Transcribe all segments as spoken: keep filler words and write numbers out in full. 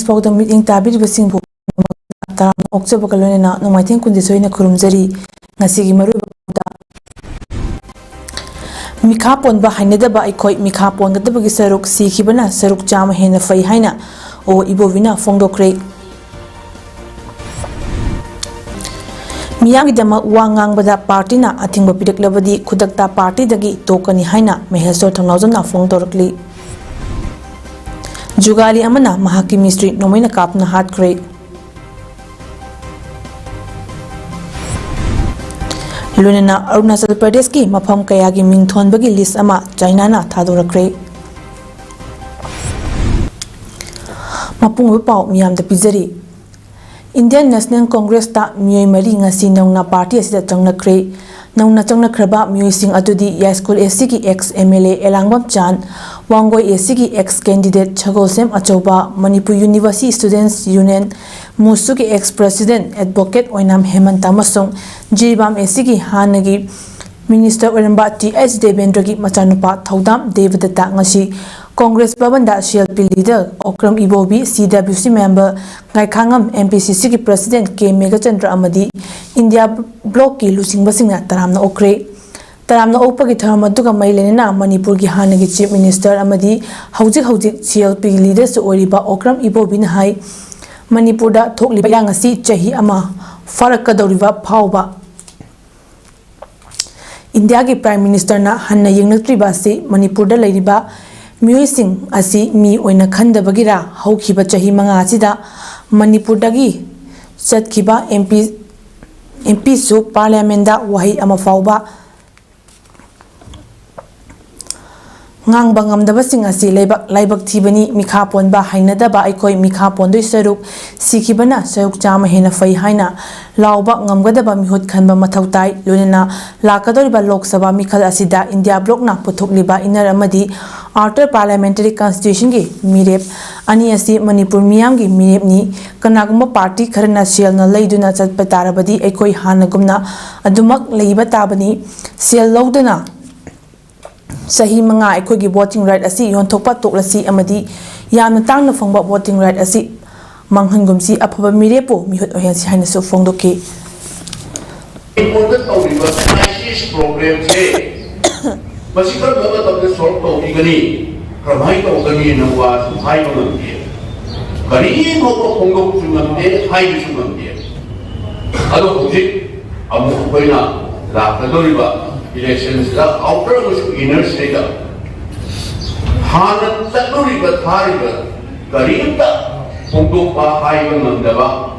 ꯐꯥꯎꯗ ꯃꯤꯠꯌꯦꯡ ꯇꯥꯕꯤꯔꯤꯕꯁꯤꯡꯕꯨ ꯇꯔꯥꯝꯅ ꯑꯣꯛꯆꯕꯒ ꯂꯣꯏꯅꯅ ꯅꯣꯡꯃꯥꯏꯊꯦꯝ ꯀꯨꯟꯖꯦꯊꯣꯏꯅ ꯈꯨꯔꯨꯝꯖꯔꯤ꯫ ꯉꯁꯤꯒꯤ ꯃꯔꯨꯑꯣꯏꯕ ꯄꯥꯎꯗ, ꯃꯤꯈꯥ ꯄꯣꯟꯕ ꯍꯩꯅꯗꯕ ꯑꯩꯈꯣꯏ ꯃꯤꯈꯥ ꯄꯣꯟꯒꯗꯕꯒꯤ ꯁꯔꯨꯛ, ꯁꯤꯈꯤꯕꯅ ꯁꯔꯨꯛ ꯆꯥꯝꯃ ꯍꯦꯟꯅ ꯐꯩ ꯍꯥꯏꯅ ꯑꯣ ꯏꯕꯣꯕꯤꯅ ꯐꯣꯡꯗꯣꯛꯈ꯭ꯔꯦ꯫ ꯃꯤꯌꯥꯝꯒꯤꯗꯃꯛ ꯋꯥ ꯉꯥꯡꯕꯗ ꯄꯥꯔꯇꯤꯅ ꯑꯊꯤꯡꯕ ꯄꯤꯔꯛꯂꯕꯗꯤ ꯈꯨꯗꯛꯇ ꯄꯥꯔꯇꯤꯗꯒꯤ ꯇꯣꯛꯀꯅꯤ ꯍꯥꯏꯅ ꯃꯍꯦꯁꯣꯔ ꯊꯧꯅꯥꯎꯖꯝꯅ ꯐꯣꯡꯗꯣꯔꯛꯂꯤ꯫ ꯖꯨꯒꯥꯂꯤ ꯑꯃꯅ ꯃꯍꯥꯛꯀꯤ ꯃꯤꯁꯇ꯭ꯔꯤ ꯅꯣꯡꯃꯩꯅ ꯀꯥꯞꯇꯨꯅ ꯍꯥꯠꯈ꯭ꯔꯦ꯫ ꯂꯣꯏꯅꯅ ꯑꯔꯨꯅꯥꯆꯜ ꯄ꯭ꯔꯗꯦꯁꯀꯤ ꯃꯐꯝ ꯀꯌꯥꯒꯤ ꯃꯤꯡ ꯊꯣꯟꯕꯒꯤ ꯂꯤꯁ ꯑꯃ ꯆꯥꯏꯅꯥꯅ ꯊꯥꯗꯣꯔꯛꯈ꯭ꯔꯦ꯫ ꯃꯄꯨꯡ ꯑꯣꯏꯕ ꯄꯥꯎ ꯃꯤꯌꯥꯝꯗ ꯄꯤꯖꯔꯤ꯫ ꯏꯟꯗꯤꯌꯟ ꯅꯦꯁꯅꯦꯜ ꯀꯣꯡꯒ꯭ꯔꯦꯁꯇ ꯃꯤꯑꯣꯏ ꯃꯔꯤ ꯉꯁꯤ ꯅꯧꯅ ꯄꯥꯔꯇꯤ ꯑꯁꯤꯗ ꯆꯪꯂꯛꯈ꯭ꯔꯦ꯫ ꯅꯧꯅ ꯆꯪꯂꯛꯈ꯭ꯔꯕ ꯃꯤꯑꯣꯏꯁꯤꯡ ꯑꯗꯨꯗꯤ ꯌꯥꯏꯁ꯭ꯀꯨꯜ ꯑꯦꯁꯤꯒꯤ ex M L A Elangbam Chand, Wangoi ꯑꯦꯁꯤꯒꯤ ex candidate Sagolsem Achouba, Manipur university students union, ꯃꯨꯁꯨꯒꯤ ex president advocate Oinam Hemanta ꯑꯃꯁꯨꯡ ꯖꯤꯔꯤꯕꯥꯝ ꯑꯦꯁꯤꯒꯤ ꯍꯥꯟꯅꯒꯤ ꯃꯤꯅꯤꯁꯇꯔ ꯑꯣꯏꯔꯝꯕ ꯇꯤ ꯑꯩꯆ ꯗꯦꯕꯦꯟꯗ꯭ꯔꯒꯤ ꯃꯆꯥꯅꯨꯄꯥ ꯊꯧꯗꯥꯝ ꯗꯦꯕꯗꯠꯇ ꯉꯁꯤ ꯀꯣꯡꯒ꯭ꯔꯦꯁ ꯚꯕꯟꯗ C L P leader Okram Ibobi, C W ꯁꯤ ꯃꯦꯝꯕꯔ ꯉꯥꯏꯈꯥꯉꯝ, ꯑꯦꯝ ꯄꯤ ꯁꯤ ꯁꯤꯒꯤ ꯄ꯭ꯔꯦꯁꯤꯗꯦꯟꯠ ꯀꯦ ꯃꯦꯘꯆꯟꯗ꯭ꯔ ꯑꯃꯗꯤ ꯏꯟꯗꯤꯌꯥ ꯕ꯭ꯂꯣꯛꯀꯤ ꯂꯨꯆꯤꯡꯕꯁꯤꯡꯅ ꯇꯔꯥꯝꯅ ꯑꯣꯛꯈ꯭ꯔꯦ꯫ ꯇꯔꯥꯝꯅ ꯑꯣꯛꯄꯒꯤ ꯊꯧꯔꯝ ꯑꯗꯨꯒ ꯃꯔꯤ ꯂꯩꯅꯅ ꯃꯅꯤꯄꯨꯔꯒꯤ ꯍꯥꯟꯅꯒꯤ ꯆꯤꯐ ꯃꯤꯅꯤꯁꯇꯔ ꯑꯃꯗꯤ ꯍꯧꯖꯤꯛ ꯍꯧꯖꯤꯛ ꯁꯤ ꯑꯦꯜ ꯄꯤꯒꯤ ꯂꯤꯗꯔꯁꯨ ꯑꯣꯏꯔꯤꯕ ꯑꯣꯀ꯭ꯔꯝ ꯏꯕꯣꯕꯤꯅ ꯍꯥꯏ, ꯃꯅꯤꯄꯨꯔꯗ ꯊꯣꯛꯂꯤꯕ ꯏꯔꯥꯡ ꯑꯁꯤ ꯆꯍꯤ ꯑꯃ ꯐꯥꯔꯛꯀꯗꯧꯔꯤꯕ ꯐꯥꯎꯕ ꯏꯟꯗꯤꯌꯥꯒꯤ ꯄ꯭ꯔꯥꯏꯝ ꯃꯤꯅꯤꯁꯇꯔꯅ ꯍꯟꯅ ꯌꯦꯡꯂꯛꯇ꯭ꯔꯤꯕ ꯑꯁꯤ ꯃꯅꯤꯄꯨꯔꯗ ꯂꯩꯔꯤꯕ ꯃꯤꯑꯣꯏꯁꯤꯡ ꯑꯁꯤ ꯃꯤ ꯑꯣꯏꯅ ꯈꯟꯗꯕꯒꯤꯔꯥ? ꯍꯧꯈꯤꯕ ꯆꯍꯤ ꯃꯉꯥ ꯑꯁꯤꯗ ꯃꯅꯤꯄꯨꯔꯗꯒꯤ ꯆꯠꯈꯤꯕ ꯑꯦꯝ ꯄꯤ, ꯑꯦꯝ ꯄꯤꯁꯨ ꯄꯥꯔꯂꯤꯌꯥꯃꯦꯟꯗ ꯋꯥꯍꯩ ꯑꯃ ꯐꯥꯎꯕ ꯉꯥꯡꯕ ꯉꯝꯗꯕꯁꯤꯡ ꯑꯁꯤ ꯂꯩꯕꯥꯛ ꯂꯥꯏꯕꯛ ꯊꯤꯕꯅꯤ꯫ ꯃꯤꯈꯥ ꯄꯣꯟꯕ ꯍꯩꯅꯗꯕ ꯑꯩꯈꯣꯏ ꯃꯤꯈꯥ ꯄꯣꯟꯗꯣꯏ ꯁꯔꯨꯛ, ꯁꯤꯈꯤꯕꯅ ꯁꯔꯨꯛ ꯆꯥꯝꯃ ꯍꯦꯟꯅ ꯐꯩ ꯍꯥꯏꯅ ꯂꯥꯎꯕ ꯉꯝꯒꯗꯕ ꯃꯤꯍꯨꯠ ꯈꯟꯕ ꯃꯊꯧ ꯇꯥꯏ꯫ ꯂꯣꯏꯅꯅ ꯂꯥꯛꯀꯗꯧꯔꯤꯕ ꯂꯣꯛ ꯁꯚꯥ ꯃꯤꯈꯜ ꯑꯁꯤꯗ ꯏꯟꯗꯤꯌꯥ ꯕ꯭ꯂꯣꯛꯅ ꯄꯨꯊꯣꯛꯂꯤꯕ ꯏꯟꯅꯔ ꯑꯃꯗꯤ ꯑꯥꯎꯇꯔ ꯄꯥꯔꯂꯤꯌꯥꯃꯦꯟꯇꯔꯤ ꯀꯟꯁꯇꯤꯇ꯭ꯌꯨꯁꯟꯒꯤ ꯃꯤꯔꯦꯞ ꯑꯅꯤ ꯑꯁꯤ ꯃꯅꯤꯄꯨꯔ ꯃꯤꯌꯥꯝꯒꯤ ꯃꯤꯔꯦꯞꯅꯤ꯫ ꯀꯅꯥꯒꯨꯝꯕ ꯄꯥꯔꯇꯤ ꯈꯔꯅ ꯁꯦꯜꯅ ꯂꯩꯗꯨꯅ ꯆꯠꯄ ꯇꯥꯔꯕꯗꯤ ꯑꯩꯈꯣꯏ ꯍꯥꯟꯅꯒꯨꯝꯅ ꯑꯗꯨꯃꯛ ꯂꯩꯕ ꯇꯥꯕꯅꯤ꯫ ꯁꯦꯜ ꯂꯧꯗꯅ ꯆꯍꯤ ꯃꯉꯥ ꯑꯩꯈꯣꯏꯒꯤ ꯚꯣꯇꯤꯡ ꯔꯥꯏꯠ ꯑꯁꯤ ꯌꯣꯟꯊꯣꯛꯄ ꯇꯣꯛꯂꯁꯤ ꯑꯃꯗꯤ ꯌꯥꯝꯅ ꯇꯥꯡꯅ ꯐꯪꯕ voting right ꯑꯁꯤ ꯃꯥꯡꯍꯟꯒꯨꯝꯁꯤ, ꯑꯐꯕ ꯃꯤꯔꯦꯞꯄꯨ ꯃꯤꯍꯨꯠ ꯑꯣꯏꯍꯟꯁꯤ ꯍꯥꯏꯅꯁꯨ ꯐꯣꯡꯗꯣꯛꯈꯤ꯫ ꯃꯅꯤꯄꯨꯔꯗ ꯇꯧꯔꯤꯕ crisis problemꯁꯦ ꯃꯁꯤ ꯀꯔꯝꯕ ꯃꯇꯝꯗ solve ꯇꯧꯈꯤꯒꯅꯤ, ꯀꯔꯝꯍꯥꯏꯅ ꯇꯧꯒꯅꯤꯅ ꯋꯥꯁꯨ ꯍꯥꯏꯕ ꯉꯝꯗꯦ꯫ ꯀꯔꯤꯝ ꯐꯥꯎꯕ ꯐꯣꯡꯗꯣꯛꯄꯁꯨ ꯉꯝꯗꯦ, ꯍꯥꯏꯕꯁꯨ ꯉꯝꯗꯦ꯫ ꯑꯗꯣ ꯍꯧꯖꯤꯛ ꯑꯃꯨꯛ ꯑꯩꯈꯣꯏꯅ ꯂꯥꯛꯀꯗꯧꯔꯤꯕ electionꯁꯤꯗ outer ꯑꯃꯁꯨꯡ inner ꯁꯤꯗ ꯍꯥꯟꯅ ꯆꯠꯂꯨꯔꯤꯕ ꯊꯥꯔꯤꯕ ꯀꯔꯤꯝꯇ ꯐꯣꯡꯗꯣꯛꯄ ꯍꯥꯏꯕ ꯉꯝꯗꯕ,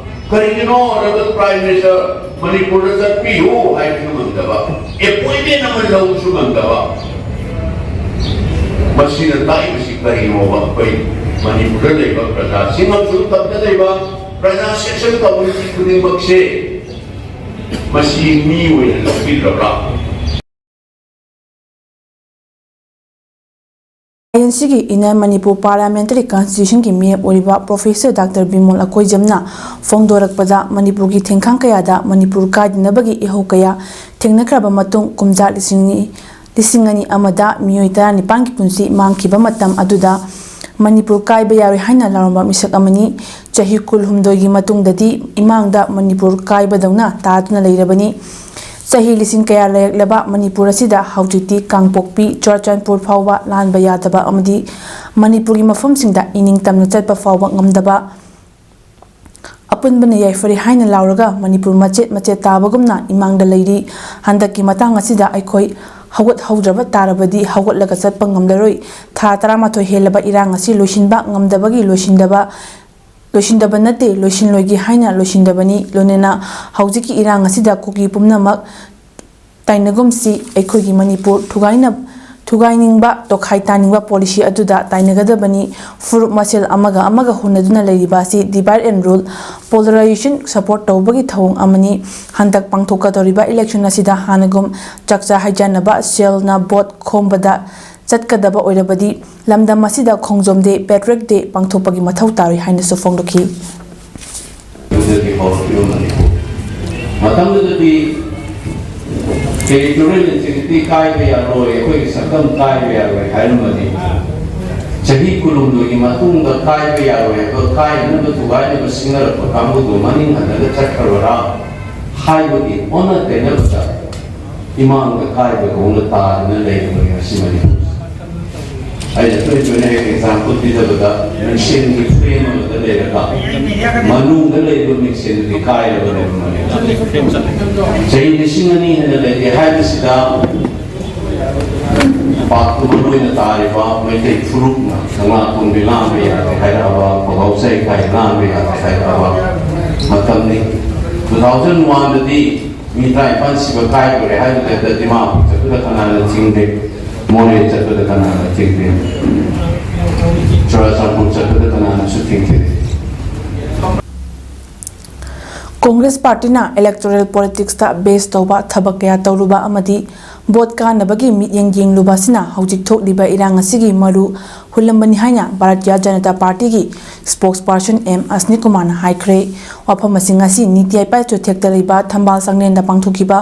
ꯀꯔꯤꯒꯤꯅꯣ Honourable Prime Minister ꯃꯅꯤꯄꯨꯔꯗ ꯆꯠꯄꯤꯌꯨ ꯍꯥꯏꯕꯁꯨ ꯉꯝꯗꯕ, appointment ꯑꯃ ꯂꯧꯕꯁꯨ ꯉꯝꯗꯕ, ꯃꯁꯤꯅ ꯇꯥꯛꯏꯕꯁꯤ ꯀꯔꯤꯅꯣꯕ? ꯑꯩꯈꯣꯏ ꯃꯅꯤꯄꯨꯔꯗ ꯂꯩꯕ ꯄ꯭ꯔꯖꯥꯁꯤꯡ ꯑꯃꯁꯨꯡ ꯇꯝꯗ ꯂꯩꯕ ꯄ꯭ꯔꯖꯥ section community ꯈꯨꯗꯤꯡꯃꯛꯁꯦ ꯃꯁꯤ ꯃꯤ ꯑꯣꯏꯅ ꯂꯧꯕꯤꯗ꯭ꯔꯕ꯭ꯔꯥ? ꯑꯥꯏ ꯑꯦꯟ ꯁꯤꯒꯤ Inner Manipur Parliamentary Constitutionꯒꯤ ꯃꯤꯔꯦꯞ ꯑꯣꯏꯔꯤꯕ Professor Doctor ꯕꯤꯃꯣꯜ ꯑꯀꯣꯏꯖꯝꯅ ꯐꯣꯡꯗꯣꯔꯛꯄꯗ, ꯃꯅꯤꯄꯨꯔꯒꯤ ꯊꯦꯡꯈꯥꯡ ꯀꯌꯥꯗ ꯃꯅꯤꯄꯨꯔ ꯀꯥꯏꯗꯅꯕꯒꯤ ꯏꯍꯧ ꯀꯌꯥ ꯊꯦꯡꯅꯈ꯭ꯔꯕ ꯃꯇꯨꯡ, ꯀꯨꯝꯖꯥ ꯂꯤꯁꯤꯡ ꯑꯅꯤ, ꯂꯤꯁꯤꯡ ꯑꯅꯤ ꯑꯃꯗ ꯃꯤꯑꯣꯏ ꯇꯔꯥꯅꯤꯄꯥꯟꯒꯤ ꯄꯨꯟꯁꯤ ꯃꯥꯡꯈꯤꯕ ꯃꯇꯝ ꯑꯗꯨꯗ ꯃꯅꯤꯄꯨꯔ ꯀꯥꯏꯕ ꯌꯥꯔꯣꯏ ꯍꯥꯏꯅ ꯂꯥꯎꯔꯝꯕ ꯃꯤꯁꯛ ꯑꯃꯅꯤ꯫ ꯆꯍꯤ ꯀꯨꯟꯍꯨꯝꯗꯣꯏꯒꯤ ꯃꯇꯨꯡꯗꯗꯤ ꯏꯃꯥꯡꯗ ꯃꯅꯤꯄꯨꯔ ꯀꯥꯏꯕꯗꯧꯅ ꯇꯥꯗꯨꯅ ꯂꯩꯔꯕꯅꯤ꯫ ꯆꯍꯤ ꯂꯤꯁꯤꯡ ꯀꯌꯥ ꯂꯩꯔꯛꯂꯕ ꯃꯅꯤꯄꯨꯔ ꯑꯁꯤꯗ ꯍꯧꯖꯤꯛꯇꯤ ꯀꯥꯡꯄꯣꯛꯄꯤ, ꯆꯨꯔꯥꯆꯥꯟꯄꯨꯔ ꯐꯥꯎꯕ ꯂꯥꯟꯕ ꯌꯥꯗꯕ ꯑꯃꯗꯤ ꯃꯅꯤꯄꯨꯔꯒꯤ ꯃꯐꯝꯁꯤꯡꯗ ꯏꯅꯤꯡ ꯇꯝꯅ ꯆꯠꯄ ꯐꯥꯎꯕ ꯉꯝꯗꯕ, ꯑꯄꯨꯟꯕꯅ ꯌꯥꯏꯐꯔꯦ ꯍꯥꯏꯅ ꯂꯥꯎꯔꯒ ꯃꯅꯤꯄꯨꯔ ꯃꯆꯦꯠ ꯃꯆꯦꯠ ꯇꯥꯕꯒꯨꯝꯅ ꯏꯃꯥꯡꯗ ꯂꯩꯔꯤ꯫ ꯍꯟꯗꯛꯀꯤ ꯃꯇꯥꯡ ꯑꯁꯤꯗ ꯑꯩꯈꯣꯏ ꯍꯧꯒꯠꯍꯧꯗ꯭ꯔꯕ ꯇꯥꯔꯕꯗꯤ ꯍꯧꯒꯠꯂꯒ ꯆꯠꯄ ꯉꯝꯂꯔꯣꯏ꯫ ꯊꯥ ꯇꯔꯥꯃꯥꯊꯣꯏ ꯍꯦꯜꯂꯕ ꯏꯔꯥꯡ ꯑꯁꯤ ꯂꯣꯏꯁꯤꯟꯕ ꯉꯝꯗꯕꯒꯤ ꯂꯣꯏꯁꯤꯟꯗꯕ, ꯂꯣꯏꯁꯤꯟꯗꯕ ꯅꯠꯇꯦ, ꯂꯣꯏꯁꯤꯟꯂꯣꯏꯒꯦ ꯍꯥꯏꯅ ꯂꯣꯏꯁꯤꯟꯗꯕꯅꯤ꯫ ꯂꯣꯏꯅꯅ ꯍꯧꯖꯤꯛꯀꯤ ꯏꯔꯥꯡ ꯑꯁꯤꯗ ꯀꯨꯀꯤ ꯄꯨꯝꯅꯃꯛ ꯇꯥꯏꯅꯒꯨꯝꯁꯤ꯫ ꯑꯩꯈꯣꯏꯒꯤ ꯃꯅꯤꯄꯨꯔ ꯊꯨꯒꯥꯏꯅ-, ꯊꯨꯒꯥꯏꯅꯤꯡꯕ, ꯇꯣꯈꯥꯏ ꯇꯥꯅꯤꯡꯕ policy ꯑꯗꯨꯗ ꯇꯥꯏꯅꯒꯗꯕꯅꯤ꯫ ꯐꯨꯔꯨꯞ ꯃꯁꯦꯜ ꯑꯃꯒ ꯑꯃꯒ ꯍꯨꯟꯅꯗꯨꯅ ꯂꯩꯔꯤꯕ ꯑꯁꯤ divide and rule, polarization support ꯇꯧꯕꯒꯤ ꯊꯧꯑꯣꯡ ꯑꯃꯅꯤ꯫ ꯍꯟꯗꯛ ꯄꯥꯡꯊꯣꯛꯀꯗꯧꯔꯤꯕ election ꯑꯁꯤꯗ ꯍꯥꯟꯅꯒꯨꯝ ꯆꯥꯛꯆꯥ ꯍꯩꯖꯥꯟꯅꯕ, ꯁꯦꯜꯅ vote ꯈꯣꯝꯕꯗ ꯆꯠꯀꯗꯕ ꯑꯣꯏꯔꯕꯗꯤ ꯂꯝꯗꯝ ꯑꯁꯤꯗ ꯈꯣꯡꯖꯣꯝ day, Patriot day ꯄꯥꯡꯊꯣꯛꯄꯒꯤ ꯃꯊꯧ ꯇꯥꯔꯣꯏ ꯍꯥꯏꯅꯁꯨ ꯐꯣꯡꯗꯣꯛꯈꯤ꯫ ꯌꯨꯝꯗꯒꯤ ꯍꯧꯔꯛꯈꯤꯕ ꯃꯅꯤꯄꯨꯔ꯫ ꯃꯇꯝꯗꯨꯗꯗꯤ territorial integrity ꯀꯥꯏꯕ ꯌꯥꯔꯣꯏ, ꯑꯩꯈꯣꯏꯒꯤ ꯁꯛꯇꯝ ꯀꯥꯏꯕ ꯌꯥꯔꯣꯏ ꯍꯥꯏꯔꯝꯕꯅꯤ꯫ ꯆꯍꯤ ꯀꯨꯟꯍꯨꯝꯗꯣꯏꯒꯤ ꯃꯇꯨꯡꯗ ꯀꯥꯏꯕ ꯌꯥꯔꯣꯏ ꯍꯥꯏꯕ, ꯀꯥꯏꯅꯅꯕ ꯊꯨꯒꯥꯏꯅꯕ ꯁꯤꯡꯅꯔꯛꯄ ꯀꯥꯡꯕꯨꯗꯨ ꯃꯅꯤꯡ ꯍꯟꯅꯒ ꯆꯠꯈ꯭ꯔꯕꯔꯥ ꯍꯥꯏꯕꯒꯤ ꯑꯣꯟꯅ ꯇꯩꯅꯕꯗ ꯏꯃꯥꯡꯗ ꯀꯥꯏꯕꯗꯧꯅ ꯇꯥꯗꯨꯅ ꯂꯩꯔꯤꯕꯅꯤ ꯉꯁꯤ ꯃꯅꯤꯄꯨꯔꯁꯦ꯫ ꯑꯩꯅ ꯇꯣꯏ ꯇꯣꯏꯅ ꯍꯦꯛ ꯑꯦꯛꯖꯥꯝꯄꯜ ꯄꯤꯖꯕꯗ, ꯃꯤꯡꯁꯦꯟꯒꯤ ꯐ꯭ꯔꯦꯝ ꯑꯃꯗ ꯂꯩꯔꯒ ꯃꯅꯨꯡꯗ ꯂꯩꯔꯤꯕ ꯃꯤꯡꯁꯦꯟꯗꯨꯗꯤ ꯀꯥꯏꯔꯕꯅꯦꯕ ꯃꯅꯤꯄꯨꯔ꯫ ꯆꯍꯤ ꯂꯤꯁꯤꯡ ꯑꯅꯤ ꯍꯦꯟꯅ ꯂꯩꯔꯦ ꯍꯥꯏꯕꯁꯤꯗ ꯄꯥꯛꯇꯨ ꯃꯔꯨꯑꯣꯏꯅ ꯇꯥꯔꯤꯕ ꯃꯩꯇꯩ ꯐꯨꯔꯨꯞꯅ ꯀꯪꯂꯥꯇꯣꯡꯕꯤ ꯂꯥꯟꯕ ꯌꯥꯗꯦ ꯍꯥꯏꯔꯛꯑꯕ, ꯈꯣꯡꯒ꯭ꯔꯥꯎ ꯆꯩ ꯀꯥꯏ ꯂꯥꯟꯕ ꯌꯥꯗꯦ ꯍꯥꯏꯔꯛꯑꯕ ꯃꯇꯝꯅꯤ꯫ Two thousand one ꯗꯗꯤ ꯃꯤ ꯇꯔꯥꯅꯤꯄꯥꯟ ꯁꯤꯕ ꯀꯥꯏꯈ꯭ꯔꯦ ꯍꯥꯏꯕꯗꯨꯗ ꯗꯤꯃꯥꯄꯨꯔ ꯆꯠꯄꯗ ꯀꯅꯥꯅ ꯊꯤꯡꯗꯦ, ꯃꯣꯔꯦ ꯆꯠꯄꯗ ꯀꯅꯥꯅ ꯊꯤꯡꯗꯦ, ꯆꯨꯔꯥꯆꯥꯟꯄꯨꯔ ꯆꯠꯄꯗ ꯀꯅꯥꯅꯁꯨ ꯊꯤꯡꯈꯤꯗꯦ꯫ ꯀꯣꯡꯒ꯭ꯔꯦꯁ ꯄꯥꯔꯇꯤꯅ ꯏꯂꯦꯛꯇꯣꯔꯦꯜ ꯄꯣꯂꯤꯇꯤꯛꯁꯇ ꯕꯦꯁ ꯇꯧꯕ ꯊꯕꯛ ꯀꯌꯥ ꯇꯧꯔꯨꯕ ꯑꯃꯗꯤ ꯚꯣꯠ ꯀꯥꯅꯕꯒꯤ ꯃꯤꯠꯌꯦꯡ ꯌꯦꯡꯂꯨꯕ ꯑꯁꯤꯅ ꯍꯧꯖꯤꯛ ꯊꯣꯛꯂꯤꯕ ꯏꯔꯥꯡ ꯑꯁꯤꯒꯤ ꯃꯔꯨ ꯍꯨꯜꯂꯝꯕꯅꯤ ꯍꯥꯏꯅ ꯚꯥꯔꯇꯤꯌꯥ ꯖꯅꯇꯥ ꯄꯥꯔꯇꯤꯒꯤ ꯁ꯭ꯄꯣꯛꯁ ꯄꯥꯔꯁꯟ ꯑꯦꯝ ꯑꯁꯅꯤꯀꯨꯃꯥꯔꯅ ꯍꯥꯏꯈ꯭ꯔꯦ꯫ ꯋꯥꯐꯝ ꯑꯁꯤ ꯉꯁꯤ ꯅꯤꯇꯤ ꯑꯥꯌꯣꯒ ꯆꯨꯊꯦꯛꯇ ꯂꯩꯕ ꯊꯝꯕꯥꯜ ꯆꯥꯛꯂꯦꯟꯗ ꯄꯥꯡꯊꯣꯛꯈꯤꯕ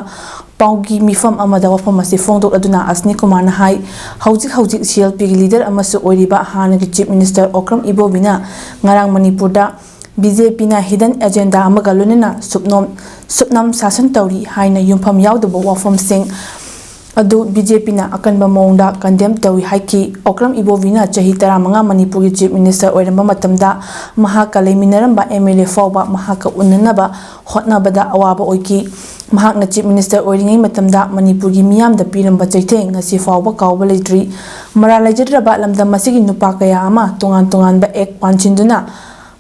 ꯄꯥꯎꯒꯤ ꯃꯤꯐꯝ ꯑꯃꯗ ꯋꯥꯐꯝ ꯑꯁꯤ ꯐꯣꯡꯗꯣꯛꯂꯗꯨꯅ ꯑꯁꯅꯤꯀꯨꯃꯥꯔꯅ ꯍꯥꯏ, ꯍꯧꯖꯤꯛ ꯍꯧꯖꯤꯛ ꯁꯤ ꯑꯦꯜ ꯄꯤꯒꯤ ꯂꯤꯗꯔ ꯑꯃꯁꯨ ꯑꯣꯏꯔꯤꯕ ꯍꯥꯟꯅꯒꯤ ꯆꯤꯐ ꯃꯤꯅꯤꯁꯇꯔ ꯑꯣꯀ꯭ꯔꯝ ꯏꯕꯣꯕꯤꯅ ꯉꯔꯥꯡ ꯃꯅꯤꯄꯨꯔꯗ ꯕꯤ ꯖꯦ ꯄꯤꯅ ꯍꯤꯗꯟ ꯑꯦꯖꯦꯟꯗꯥ ꯑꯃꯒ ꯂꯣꯏꯅꯅ ꯁꯨꯞꯅꯣꯝ ꯁꯨꯞꯅꯝ ꯁꯥꯁꯟ ꯇꯧꯔꯤ ꯍꯥꯏꯅ ꯌꯨꯝꯐꯝ ꯌꯥꯎꯗꯕ ꯋꯥꯐꯝꯁꯤꯡ ꯑꯗꯨ ꯕꯤ ꯖꯦ ꯄꯤꯅ ꯑꯀꯟꯕ ꯃꯑꯣꯡꯗ ꯀꯟꯗꯦꯝ ꯇꯧꯏ ꯍꯥꯏꯈꯤ꯫ ꯑꯣꯀ꯭ꯔꯝ ꯏꯕꯣꯕꯤꯅ ꯆꯍꯤ ꯇꯔꯥꯃꯉꯥ ꯃꯅꯤꯄꯨꯔꯒꯤ ꯆꯤꯐ ꯃꯤꯅꯤꯁꯇꯔ ꯑꯣꯏꯔꯝꯕ ꯃꯇꯝꯗ ꯃꯍꯥꯛꯀ ꯂꯩꯃꯤꯟꯅꯔꯝꯕ ꯑꯦꯝ ꯑꯦꯜ ꯑꯦ ꯐꯥꯎꯕ ꯃꯍꯥꯛꯀ ꯎꯅꯅꯕ ꯍꯣꯠꯅꯕꯗ ꯑꯋꯥꯕ ꯑꯣꯏꯈꯤ꯫ ꯃꯍꯥꯛꯅ ꯆꯤꯐ ꯃꯤꯅꯤꯁꯇꯔ ꯑꯣꯏꯔꯤꯉꯩ ꯃꯇꯝꯗ ꯃꯅꯤꯄꯨꯔꯒꯤ ꯃꯤꯌꯥꯝꯗ ꯄꯤꯔꯝꯕ ꯆꯩꯊꯦꯡ ꯉꯁꯤ ꯐꯥꯎꯕ ꯀꯥꯎꯕ ꯂꯩꯇ꯭ꯔꯤ꯫ ꯃꯔꯥꯜ ꯂꯩꯖꯗ꯭ꯔꯕ ꯂꯝꯗꯝ ꯑꯁꯤꯒꯤ ꯅꯨꯄꯥ ꯀꯌꯥ ꯑꯃ ꯇꯣꯉꯥꯟ ꯇꯣꯉꯥꯟꯕ ꯑꯦꯛ ꯄꯥꯟꯁꯤꯟꯗꯨꯅ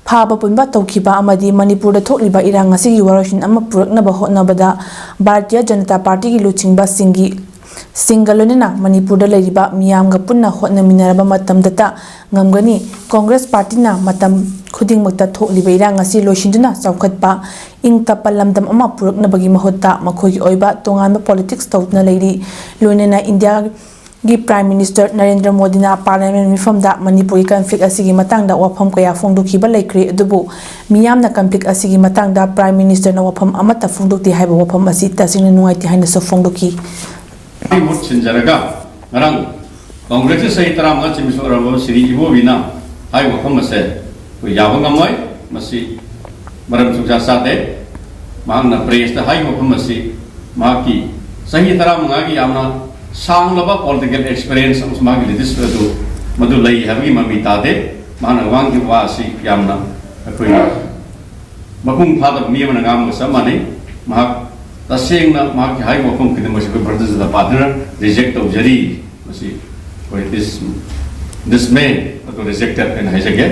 ꯐꯥꯕ ꯄꯨꯟꯕ ꯇꯧꯈꯤꯕ ꯑꯃꯗꯤ ꯃꯅꯤꯄꯨꯔꯗ ꯊꯣꯛꯂꯤꯕ ꯏꯔꯥꯡ ꯑꯁꯤꯒꯤ ꯋꯥꯔꯣꯏꯁꯤꯟ ꯑꯃ ꯄꯨꯔꯛꯅꯕ ꯍꯣꯠꯅꯕꯗ ꯚꯥꯔꯇꯤꯌꯥ ꯖꯅꯇꯥ ꯄꯥꯔꯇꯤꯒꯤ ꯂꯨꯆꯤꯡꯕꯁꯤꯡꯒꯤ ꯁꯤꯡꯒ ꯂꯣꯏꯅꯅ ꯃꯅꯤꯄꯨꯔꯗ ꯂꯩꯔꯤꯕ ꯃꯤꯌꯥꯝꯒ ꯄꯨꯟꯅ ꯍꯣꯠꯅꯃꯤꯟꯅꯔꯕ ꯃꯇꯝꯗꯇ ꯉꯝꯒꯅꯤ꯫ ꯀꯣꯡꯒ꯭ꯔꯦꯁ ꯄꯥꯔꯇꯤꯅ ꯃꯇꯝ ꯈꯨꯗꯤꯡꯃꯛꯇ ꯊꯣꯛꯂꯤꯕ ꯏꯔꯥꯡ ꯑꯁꯤ ꯂꯣꯏꯁꯤꯟꯗꯨꯅ ꯆꯥꯎꯈꯠꯄ, ꯏꯪ ꯇꯞꯄ ꯂꯝꯗꯝ ꯑꯃ ꯄꯨꯔꯛꯅꯕꯒꯤ ꯃꯍꯨꯠꯇ ꯃꯈꯣꯏꯒꯤ ꯑꯣꯏꯕ ꯇꯣꯉꯥꯟꯕ ꯄꯣꯂꯤꯇꯤꯛꯁ ꯇꯧꯗꯨꯅ ꯂꯩꯔꯤ꯫ ꯂꯣꯏꯅꯅ ꯏꯟꯗꯤꯌꯥ ꯒꯤ ꯄ꯭ꯔꯥꯏꯝ ꯃꯤꯅꯤꯁꯇꯔ ꯅꯔꯦꯟꯗ꯭ꯔ ꯃꯣꯗꯤꯅ ꯄꯥꯔꯂꯤꯌꯥꯃꯦꯟ ꯃꯤꯐꯝꯗ ꯃꯅꯤꯄꯨꯔꯒꯤ ꯀꯟꯐ꯭ꯂꯤꯛ ꯑꯁꯤꯒꯤ ꯃꯇꯥꯡꯗ ꯋꯥꯐꯝ ꯀꯌꯥ ꯐꯣꯡꯗꯣꯛꯈꯤꯕ ꯂꯩꯈ꯭ꯔꯦ, ꯑꯗꯨꯕꯨ ꯃꯤꯌꯥꯝꯅ ꯀꯟꯐ꯭ꯂꯤꯛ ꯑꯁꯤꯒꯤ ꯃꯇꯥꯡꯗ ꯄ꯭ꯔꯥꯏꯝ ꯃꯤꯅꯤꯁꯇꯔꯅ ꯋꯥꯐꯝ ꯑꯃꯠꯇ ꯐꯣꯡꯗꯣꯛꯇꯦ ꯍꯥꯏꯕ ꯋꯥꯐꯝ ꯑꯁꯤ ꯇꯁꯦꯡꯅ ꯅꯨꯡꯉꯥꯏꯇꯦ ꯍꯥꯏꯅꯁꯨ ꯐꯣꯡꯗꯣꯛꯈꯤ꯫ ꯑꯩ ꯃꯍꯨꯠ ꯁꯤꯟꯖꯔꯒ ꯉꯔꯥꯡ ꯀꯣꯡꯒ꯭ꯔꯦꯁꯀꯤ ꯆꯍꯤ ꯇꯔꯥꯃꯉꯥ ꯆꯤꯡꯃꯤꯁꯨ ꯑꯣꯏꯔꯝꯕ ꯁ꯭ꯔꯤ ꯏꯕꯣꯕꯤꯅ ꯍꯥꯏꯕ ꯋꯥꯐꯝ ꯑꯁꯦ ꯑꯩꯈꯣꯏ ꯌꯥꯕ ꯉꯝꯃꯣꯏ꯫ ꯃꯁꯤ ꯃꯔꯝ ꯁꯨꯡꯆꯥ ꯆꯥꯗꯦ꯫ ꯃꯍꯥꯛꯅ ꯄ꯭ꯔꯦꯁꯇ ꯍꯥꯏꯕ ꯋꯥꯐꯝ ꯑꯁꯤ ꯃꯍꯥꯛꯀꯤ ꯆꯍꯤ ꯇꯔꯥꯃꯉꯥꯒꯤ ꯌꯥꯝꯅ ꯁꯥꯡꯂꯕ ꯄꯣꯂꯤꯇꯤꯀꯦꯜ ꯑꯦꯛꯁꯄꯤꯔꯤꯌꯦꯟꯁ ꯑꯃꯁꯨꯡ ꯃꯍꯥꯛꯀꯤ ꯂꯤꯗꯔꯁꯤꯞ ꯑꯗꯨ ꯃꯗꯨ ꯂꯩ ꯍꯥꯏꯕꯒꯤ ꯃꯃꯤ ꯇꯥꯗꯦ꯫ ꯃꯍꯥꯛꯅ ꯉꯥꯡꯈꯤꯕ ꯋꯥ ꯑꯁꯤ ꯌꯥꯝꯅ ꯑꯩꯈꯣꯏꯅ ꯃꯄꯨꯡ ꯐꯥꯗꯕ ꯃꯤ ꯑꯃꯅ ꯉꯥꯡꯕꯒ ꯆꯞ ꯃꯥꯟꯅꯩ꯫ ꯃꯍꯥꯛ ꯇꯁꯦꯡꯅ ꯃꯍꯥꯛꯀꯤ ꯍꯥꯏꯔꯤꯕ ꯋꯥꯐꯝ ꯈꯨꯗꯤꯡꯃꯛꯁꯤ ꯑꯩꯈꯣꯏ ꯚꯥꯔꯇꯤꯌ ꯖꯅꯇꯥ ꯄꯥꯔꯇꯤꯅ ꯔꯤꯖꯦꯛ ꯇꯧꯖꯔꯤ꯫ ꯃꯁꯤ ꯑꯩꯈꯣꯏ ꯗꯤꯁ ꯗꯤꯁꯃꯦ ꯑꯗꯨ ꯔꯤꯖꯦꯛꯇꯦꯠ ꯍꯥꯏꯅ ꯍꯥꯏꯖꯒꯦ꯫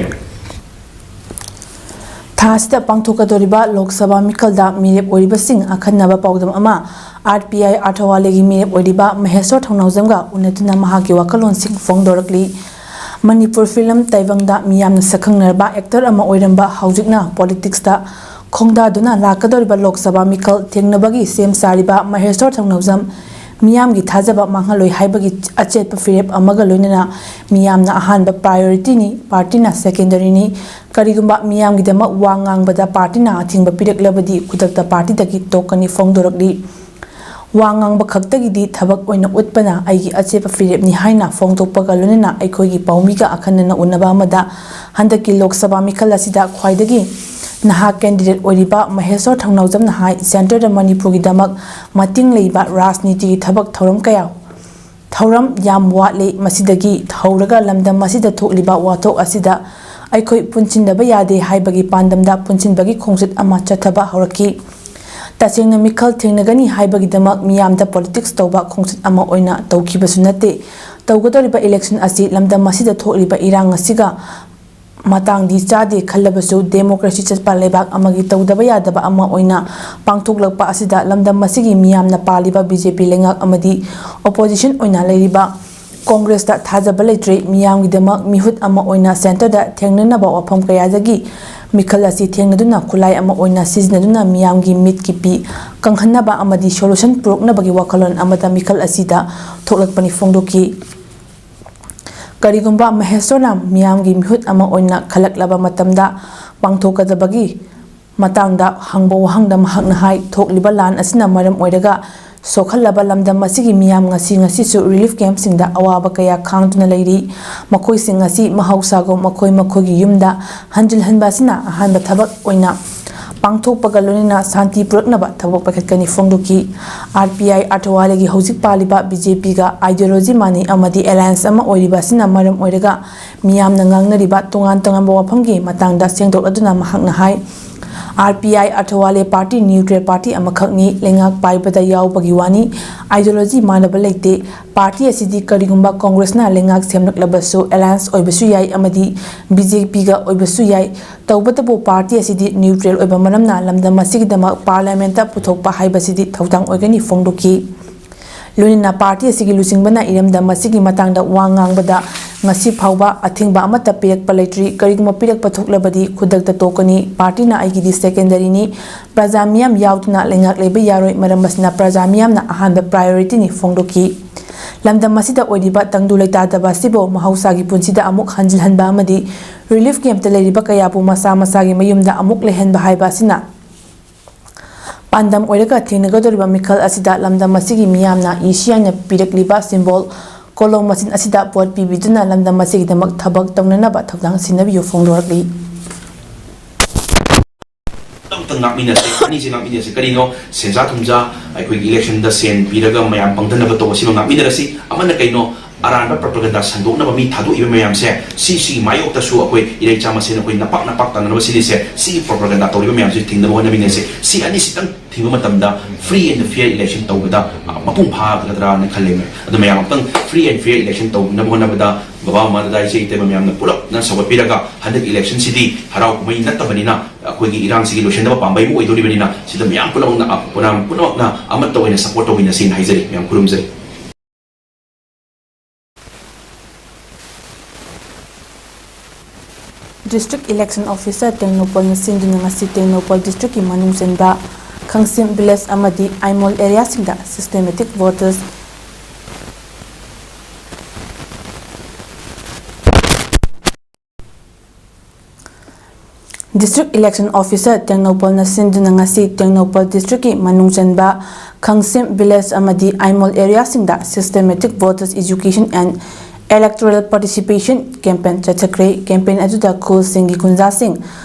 ꯊꯥ ꯑꯁꯤꯗ ꯄꯥꯡꯊꯣꯛꯀꯗꯧꯔꯤꯕ ꯂꯣꯛ ꯁꯚꯥ ꯃꯤꯈꯜꯗ ꯃꯤꯔꯦꯞ ꯑꯣꯏꯔꯤꯕꯁꯤꯡ ꯑꯈꯟꯅꯕ ꯄꯥꯎꯗꯝ ꯑꯃ ꯑꯥꯔ ꯄꯤ ꯑꯥꯏ ꯑꯥꯔꯊꯋꯥꯂꯦꯒꯤ ꯃꯤꯔꯦꯞ ꯑꯣꯏꯔꯤꯕ ꯃꯍꯦꯁꯣꯔ ꯊꯧꯅꯥꯎꯖꯝꯒ ꯎꯅꯗꯨꯅ ꯃꯍꯥꯛꯀꯤ ꯋꯥꯈꯜꯂꯣꯟꯁꯤꯡ ꯐꯣꯡꯗꯣꯔꯛꯂꯤ꯫ ꯃꯅꯤꯄꯨꯔ ꯐꯤꯂꯝ ꯇꯥꯏꯕꯪꯗ ꯃꯤꯌꯥꯝꯅ ꯁꯛꯈꯪꯅꯔꯕ ꯑꯦꯛꯇꯔ ꯑꯃ ꯑꯣꯏꯔꯝꯕ, ꯍꯧꯖꯤꯛꯅ ꯄꯣꯂꯤꯇꯤꯛꯁꯇ ꯈꯣꯡꯗꯥꯗꯨꯅ ꯂꯥꯛꯀꯗꯧꯔꯤꯕ ꯂꯣꯛ ꯁꯚꯥ ꯃꯤꯈꯜ ꯊꯦꯡꯅꯕꯒꯤ ꯁꯦꯝ ꯁꯥꯔꯤꯕ ꯃꯍꯦꯁꯣꯔ ꯊꯧꯅꯥꯎꯖꯝ ꯃꯤꯌꯥꯝꯒꯤ ꯊꯥꯖꯕ ꯃꯥꯡꯍꯜꯂꯣꯏ ꯍꯥꯏꯕꯒꯤ ꯑꯆꯦꯠꯄ ꯐꯤꯔꯦꯞ ꯑꯃꯒ ꯂꯣꯏꯅꯅ ꯃꯤꯌꯥꯝꯅ ꯑꯍꯥꯟꯕ ꯄ꯭ꯔꯥꯏꯌꯣꯔꯤꯇꯤꯅꯤ, ꯄꯥꯔꯇꯤꯅ ꯁꯦꯀꯦꯟꯗꯔꯤꯅꯤ, ꯀꯔꯤꯒꯨꯝꯕ ꯃꯤꯌꯥꯝꯒꯤꯗꯃꯛ ꯋꯥ ꯉꯥꯡꯕꯗ ꯄꯥꯔꯇꯤꯅ ꯑꯊꯤꯡꯕ ꯄꯤꯔꯛꯂꯕꯗꯤ ꯈꯨꯗꯛꯇ ꯄꯥꯔꯇꯤꯗꯒꯤ ꯇꯣꯛꯀꯅꯤ ꯐꯣꯡꯗꯣꯔꯛꯂꯤ꯫ ꯋꯥ ꯉꯥꯡꯕ ꯈꯛꯇꯒꯤꯗꯤ ꯊꯕꯛ ꯑꯣꯏꯅ ꯎꯠꯄꯅ ꯑꯩꯒꯤ ꯑꯆꯦꯠꯄ ꯐꯤꯔꯦꯞꯅꯤ ꯍꯥꯏꯅ ꯐꯣꯡꯗꯣꯛꯄꯒ ꯂꯣꯏꯅꯅ ꯑꯩꯈꯣꯏꯒꯤ ꯄꯥꯎꯃꯤꯒ ꯑꯈꯟꯅꯅ ꯎꯅꯕ ꯑꯃꯗ ꯍꯟꯗꯛꯀꯤ ꯂꯣꯛ ꯁꯚꯥ ꯃꯤꯈꯜ ꯑꯁꯤꯗ ꯈ꯭ꯋꯥꯏꯗꯒꯤ ꯅꯍꯥ ꯀꯦꯟꯗꯤꯗꯦꯠ ꯑꯣꯏꯔꯤꯕ ꯃꯍꯦꯁꯣꯔ ꯊꯧꯅꯥꯎꯖꯝꯅ ꯍꯥꯏ, ꯁꯦꯟꯇꯔꯗ ꯃꯅꯤꯄꯨꯔꯒꯤꯗꯃꯛ ꯃꯇꯤꯡ ꯂꯩꯕ ꯔꯥꯖꯅꯤꯇꯤꯒꯤ ꯊꯕꯛ ꯊꯧꯔꯝ ꯀꯌꯥ ꯊꯧꯔꯝ ꯌꯥꯝ ꯋꯥꯠꯂꯤ꯫ ꯃꯁꯤꯗꯒꯤ ꯍꯧꯔꯒ ꯂꯝꯗꯝ ꯑꯁꯤꯗ ꯊꯣꯛꯂꯤꯕ ꯋꯥꯊꯣꯛ ꯑꯁꯤꯗ ꯑꯩꯈꯣꯏ ꯄꯨꯟꯁꯤꯟꯗꯕ ꯌꯥꯗꯦ ꯍꯥꯏꯕꯒꯤ ꯄꯥꯟꯗꯝꯗ ꯄꯨꯟꯁꯤꯟꯕꯒꯤ ꯈꯣꯡꯆꯠ ꯑꯃ ꯆꯠꯊꯕ ꯍꯧꯔꯛꯈꯤ꯫ ꯇꯁꯦꯡꯅ ꯃꯤꯈꯜ ꯊꯦꯡꯅꯒꯅꯤ ꯍꯥꯏꯕꯒꯤꯗꯃꯛ ꯃꯤꯌꯥꯝꯗ ꯄꯣꯂꯤꯇꯤꯛꯁ ꯇꯧꯕ ꯈꯣꯡꯆꯠ ꯑꯃ ꯑꯣꯏꯅ ꯇꯧꯈꯤꯕꯁꯨ ꯅꯠꯇꯦ꯫ ꯇꯧꯒꯗꯧꯔꯤꯕ ꯏꯂꯦꯛꯁꯟ ꯑꯁꯤ ꯂꯝꯗꯝ ꯑꯁꯤꯗ ꯊꯣꯛꯂꯤꯕ ꯏꯔꯥꯡ ꯑꯁꯤꯒ ꯃꯇꯥꯡꯗꯤ ꯆꯥꯗꯦ ꯈꯜꯂꯕꯁꯨ, ꯗꯦꯃꯣꯀ꯭ꯔꯦꯁꯤ ꯆꯠꯄ ꯂꯩꯕꯥꯛ ꯑꯃꯒꯤ ꯇꯧꯗꯕ ꯌꯥꯗꯕ ꯑꯃ ꯑꯣꯏꯅ ꯄꯥꯡꯊꯣꯛꯂꯛꯄ ꯑꯁꯤꯗ ꯂꯝꯗꯝ ꯑꯁꯤꯒꯤ ꯃꯤꯌꯥꯝꯅ ꯄꯥꯜꯂꯤꯕ ꯕꯤ ꯖꯦ ꯄꯤ ꯂꯩꯉꯥꯛ ꯑꯃꯗꯤ ꯑꯣꯄꯣꯖꯤꯁꯟ ꯑꯣꯏꯅ ꯂꯩꯔꯤꯕ ꯀꯣꯡꯒ꯭ꯔꯦꯁꯇ ꯊꯥꯖꯕ ꯂꯩꯇ꯭ꯔꯦ꯫ ꯃꯤꯌꯥꯝꯒꯤꯗꯃꯛ ꯃꯤꯍꯨꯠ ꯑꯃ ꯑꯣꯏꯅ ꯁꯦꯟꯇꯔꯗ ꯊꯦꯡꯅꯅꯕ ꯋꯥꯐꯝ ꯀꯌꯥꯗꯒꯤ ꯃꯤꯈꯜ ꯑꯁꯤ ꯊꯦꯡꯅꯗꯨꯅ ꯈꯨꯠꯂꯥꯏ ꯑꯃ ꯑꯣꯏꯅ ꯁꯤꯖꯤꯟꯅꯗꯨꯅ ꯃꯤꯌꯥꯝꯒꯤ ꯃꯤꯠꯀꯤ ꯄꯤ ꯀꯪꯍꯟꯅꯕ ꯑꯃꯗꯤ ꯁꯣꯂꯨꯁꯟ ꯄꯨꯔꯛꯅꯕꯒꯤ ꯋꯥꯈꯜꯂꯣꯟ ꯑꯃꯗ ꯃꯤꯈꯜ ꯑꯁꯤꯗ ꯊꯣꯛꯂꯛꯄꯅꯤ ꯐꯣꯡꯗꯣꯛꯈꯤ꯫ ꯀꯔꯤꯒꯨꯝꯕ ꯃꯍꯦꯁꯣꯔꯅ ꯃꯤꯌꯥꯝꯒꯤ ꯃꯤꯍꯨꯠ ꯑꯃ ꯑꯣꯏꯅ ꯈꯜꯂꯛꯂꯕ ꯃꯇꯝꯗ ꯄꯥꯡꯊꯣꯛꯀꯗꯕꯒꯤ ꯃꯇꯥꯡꯗ ꯍꯪꯕ ꯋꯥꯍꯪꯗ ꯃꯍꯥꯛꯅ ꯍꯥꯏ, ꯊꯣꯛꯂꯤꯕ ꯂꯥꯟ ꯑꯁꯤꯅ ꯃꯔꯝ ꯑꯣꯏꯔꯒ ꯁꯣꯛꯍꯜꯂꯕ ꯂꯝꯗꯝ ꯑꯁꯤꯒꯤ ꯃꯤꯌꯥꯝ ꯉꯁꯤ ꯉꯁꯤꯁꯨ ꯔꯤꯂꯤꯐ ꯀꯦꯝꯞꯁꯤꯡꯗ ꯑꯋꯥꯕ ꯀꯌꯥ ꯈꯥꯡꯗꯨꯅ ꯂꯩꯔꯤ꯫ ꯃꯈꯣꯏꯁꯤꯡ ꯑꯁꯤ ꯃꯍꯧꯁꯥꯒꯨꯝ ꯃꯈꯣꯏ ꯃꯈꯣꯏꯒꯤ ꯌꯨꯝꯗ ꯍꯟꯖꯤꯜꯍꯟꯕ ꯑꯁꯤꯅ ꯑꯍꯥꯟꯕ ꯊꯕꯛ ꯑꯣꯏꯅ ꯄꯥꯡꯊꯣꯛꯄꯒ ꯂꯣꯏꯅꯅ ꯁꯥꯟꯇꯤ ꯄꯨꯔꯛꯅꯕ ꯊꯕꯛ ꯄꯥꯏꯈꯠꯀꯅꯤ ꯐꯣꯡꯗꯣꯛꯈꯤ꯫ ꯑꯥꯔ ꯄꯤ ꯑꯥꯏ ꯑꯊꯋꯥꯂꯦꯒꯤ ꯍꯧꯖꯤꯛ ꯄꯥꯜꯂꯤꯕ ꯕꯤ ꯖꯦ ꯄꯤꯒ ideology ꯃꯥꯟꯅꯩ ꯑꯃꯗꯤ alliance ꯑꯃ ꯑꯣꯏꯔꯤꯕ ꯑꯁꯤꯅ ꯃꯔꯝ ꯑꯣꯏꯔꯒ ꯃꯤꯌꯥꯝꯅ ꯉꯥꯡꯅꯔꯤꯕ ꯇꯣꯉꯥꯟ ꯇꯣꯉꯥꯟꯕ ꯋꯥꯐꯝꯒꯤ ꯃꯇꯥꯡꯗ ꯁꯦꯡꯗꯣꯛꯂꯗꯨꯅ ꯃꯍꯥꯛꯅ ꯍꯥꯏ, ꯑꯥꯔ ꯄꯤ ꯑꯥꯏ ꯑꯊꯋꯥꯂꯦ party neutral party ꯑꯃꯈꯛꯅꯤ꯫ ꯂꯩꯉꯥꯛ ꯄꯥꯏꯕꯗ ꯌꯥꯎꯕꯒꯤ ꯋꯥꯅꯤ, ideology ꯃꯥꯟꯅꯕ ꯂꯩꯇꯦ꯫ Party ꯑꯁꯤꯗꯤ ꯀꯔꯤꯒꯨꯝꯕ ꯀꯣꯡꯒ꯭ꯔꯦꯁꯅ ꯂꯩꯉꯥꯛ ꯁꯦꯝꯂꯛꯂꯕꯁꯨ alliance ꯑꯣꯏꯕꯁꯨ ꯌꯥꯏ ꯑꯃꯗꯤ ꯕꯤ ꯖꯦ ꯄꯤꯒ ꯑꯣꯏꯕꯁꯨ ꯌꯥꯏ꯫ ꯇꯧꯕꯇꯕꯨ party ꯑꯁꯤꯗꯤ neutral ꯑꯣꯏꯕ ꯃꯔꯝꯅ ꯂꯝꯗꯝ ꯑꯁꯤꯒꯤꯗꯃꯛ parliamentꯇ ꯄꯨꯊꯣꯛꯄ ꯍꯥꯏꯕꯁꯤꯗꯤ ꯊꯧꯗꯥꯡ ꯑꯣꯏꯒꯅꯤ ꯐꯣꯡꯗꯣꯛꯈꯤ꯫ ꯂꯣꯏꯅꯅ party ꯑꯁꯤꯒꯤ ꯂꯨꯆꯤꯡꯕꯅ ꯏꯔꯝꯗꯝ ꯑꯁꯤꯒꯤ ꯃꯇꯥꯡꯗ ꯋꯥ ꯉꯥꯡꯕꯗ ꯉꯁꯤ ꯐꯥꯎꯕ ꯑꯊꯤꯡꯕ ꯑꯃꯠꯇ ꯄꯤꯔꯛꯄ ꯂꯩꯇ꯭ꯔꯤ꯫ ꯀꯔꯤꯒꯨꯝꯕ ꯄꯤꯔꯛꯄ ꯊꯣꯛꯂꯕꯗꯤ ꯈꯨꯗꯛꯇ ꯇꯣꯛꯀꯅꯤ꯫ Partyꯅ ꯑꯩꯒꯤꯗꯤ secondaryꯅꯤ꯫ ꯄ꯭ꯔꯖꯥ ꯃꯤꯌꯥꯝ ꯌꯥꯎꯗꯅ ꯂꯩꯉꯥꯛ ꯂꯩꯕ ꯌꯥꯔꯣꯏ꯫ ꯃꯔꯝ ꯑꯁꯤꯅ ꯄ꯭ꯔꯖꯥ ꯃꯤꯌꯥꯝꯅ ꯑꯍꯥꯟꯕ priorityꯅꯤ ꯐꯣꯡꯗꯣꯛꯈꯤ꯫ ꯂꯝꯗꯝ ꯑꯁꯤꯗ ꯑꯣꯏꯔꯤꯕ ꯇꯪꯗꯨ ꯂꯩꯇꯥꯗꯕ ꯑꯁꯤꯕꯨ ꯃꯍꯧꯁꯥꯒꯤ ꯄꯨꯟꯁꯤꯗ ꯑꯃꯨꯛ ꯍꯟꯖꯤꯜꯍꯟꯕ ꯑꯃꯗꯤ relief campꯇ ꯂꯩꯔꯤꯕ ꯀꯌꯥꯕꯨ ꯃꯁꯥ ꯃꯁꯥꯒꯤ ꯃꯌꯨꯝꯗ ꯑꯃꯨꯛ ꯂꯩꯍꯟꯕ ꯍꯥꯏꯕ ꯑꯁꯤꯅ ꯄꯥꯟꯗꯝ ꯑꯣꯏꯔꯒ ꯊꯦꯡꯅꯒꯗꯧꯔꯤꯕ ꯃꯤꯈꯜ ꯑꯁꯤꯗ ꯂꯝꯗꯝ ꯑꯁꯤꯒꯤ ꯃꯤꯌꯥꯝꯅ ꯏꯁꯤꯌꯥꯅ ꯄꯤꯔꯛꯂꯤꯕ symbol ꯀꯣꯂꯣꯝ ꯃꯆꯤꯟ ꯑꯁꯤꯗ ꯚꯣꯠ ꯄꯤꯕꯤꯗꯨꯅ ꯂꯝꯗꯝ ꯑꯁꯤꯒꯤꯗꯃꯛ ꯊꯕꯛ ꯇꯧꯅꯅꯕ ꯊꯧꯗꯥꯡ ꯁꯤꯟꯅꯕꯤꯌꯨ ꯐꯣꯡꯗꯣꯔꯛꯂꯤ꯫ ꯑꯝꯇ ꯉꯥꯛꯃꯤꯟꯅꯁꯦ, ꯑꯅꯤꯁꯦ ꯉꯥꯛꯃꯤꯟꯅꯁꯦ꯫ ꯀꯔꯤꯅꯣ? ꯁꯦꯟꯖꯥ ꯊꯨꯝꯖꯥ ꯑꯩꯈꯣꯏꯒꯤ electionꯗ ꯁꯦꯟ ꯄꯤꯔꯒ ꯃꯌꯥꯝ ꯄꯪꯊꯅꯕ ꯇꯧꯕ, ꯁꯤꯃ ꯉꯥꯛꯃꯤꯟꯅꯔꯁꯤ꯫ ꯑꯃꯅ ꯀꯩꯅꯣ? ꯑꯔꯥꯟꯕ propaganda ꯁꯟꯗꯣꯛꯅꯕ ꯃꯤ ꯊꯥꯗꯣꯛꯏꯕ ꯃꯌꯥꯝꯁꯦ, ꯁꯤꯁꯤꯒꯤ ꯃꯥꯌꯣꯛꯇꯁꯨ ꯑꯩꯈꯣꯏ ꯏꯔꯩꯆꯥ ꯃꯁꯦꯟ ꯑꯩꯈꯣꯏ ꯅꯄꯥꯛ ꯅꯄꯥꯛ ꯇꯥꯟꯅꯅꯕ ꯁꯤꯜꯂꯤꯁꯦ, ꯁꯤꯒꯤ propaganda ꯇꯧꯔꯤꯕ ꯃꯌꯥꯝꯁꯦ ꯊꯤꯡꯅꯕ ꯍꯣꯠꯅꯃꯤꯟꯅꯁꯦ꯫ ꯁꯤ ꯑꯅꯤꯁꯤꯇꯪ ꯊꯤꯡꯕ ꯃꯇꯝꯗ free and fair election ꯇꯧꯕꯗ, ꯑ, ꯃꯄꯨꯡ ꯐꯥꯒꯗ꯭ꯔꯥꯅ ꯈꯜꯂꯦ꯫ ꯑꯗꯨ ꯃꯌꯥꯝ ꯑꯃꯨꯛꯇꯪ free and fair election ꯇꯧꯅꯕ ꯍꯣꯠꯅꯕꯗ ꯕꯕꯥ ꯃꯃꯥ ꯗꯗꯥ ꯏꯆꯦ ꯏꯇꯩꯃ ꯃꯌꯥꯝꯅ ꯄꯨꯂꯞꯅ ꯁꯧꯒꯠꯄꯤꯔꯒ, ꯍꯟꯗꯛ electionꯁꯤꯗꯤ ꯍꯔꯥꯎ ꯀꯨꯝꯍꯩ ꯅꯠꯇꯕꯅꯤꯅ, ꯑꯩꯈꯣꯏꯒꯤ ꯏꯔꯥꯡꯁꯤꯒꯤ ꯂꯣꯏꯁꯤꯟꯅꯕ ꯄꯥꯝꯕꯩ ꯑꯃ ꯑꯣꯏꯗꯣꯔꯤꯕꯅꯤꯅ, ꯁꯤꯗ ꯃꯌꯥꯝ ꯄꯨꯝꯅꯃꯛꯅ, ꯄꯨꯝꯅꯃꯛ, ꯄꯨꯝꯅꯃꯛꯅ ꯑꯃꯠꯇ ꯑꯣꯏꯅ support ꯇꯧꯃꯤꯟꯅꯁꯦꯅ ꯍꯥꯏꯖꯔꯤ꯫ ꯃꯌꯥꯝ ꯈꯨꯔꯨꯝꯖꯔꯤ꯫ District Election Officer ꯇꯦꯡꯅꯧꯄꯜꯅ ꯁꯤꯟꯗꯨꯅ ꯉꯁꯤ ꯇꯦꯡꯅꯧꯄꯜ districtꯀꯤ ꯃꯅꯨꯡ ꯆꯟꯕ ꯈꯪꯁꯤꯝ village ꯑꯃꯗꯤ Aimol areaꯁꯤꯡꯗ systematic voters District Election Officer ꯇꯦꯡꯅꯧꯄꯜꯅ ꯁꯤꯟꯗꯨꯅ ꯉꯁꯤ ꯇꯦꯡꯅꯧꯄꯜ district ꯀꯤ ꯃꯅꯨꯡ ꯆꯟꯕ ꯈꯪꯁꯦꯝ village ꯑꯃꯗꯤ ꯑꯥꯏꯃꯣꯜ area ꯁꯤꯡꯗ systematic voters education and electoral participation campaign ꯆꯠꯊꯈ꯭ꯔꯦ꯫ Campaign ꯑꯗꯨꯗ ꯈꯨꯜꯁꯤꯡꯒꯤ ꯈꯨꯟꯖꯥꯁꯤꯡ,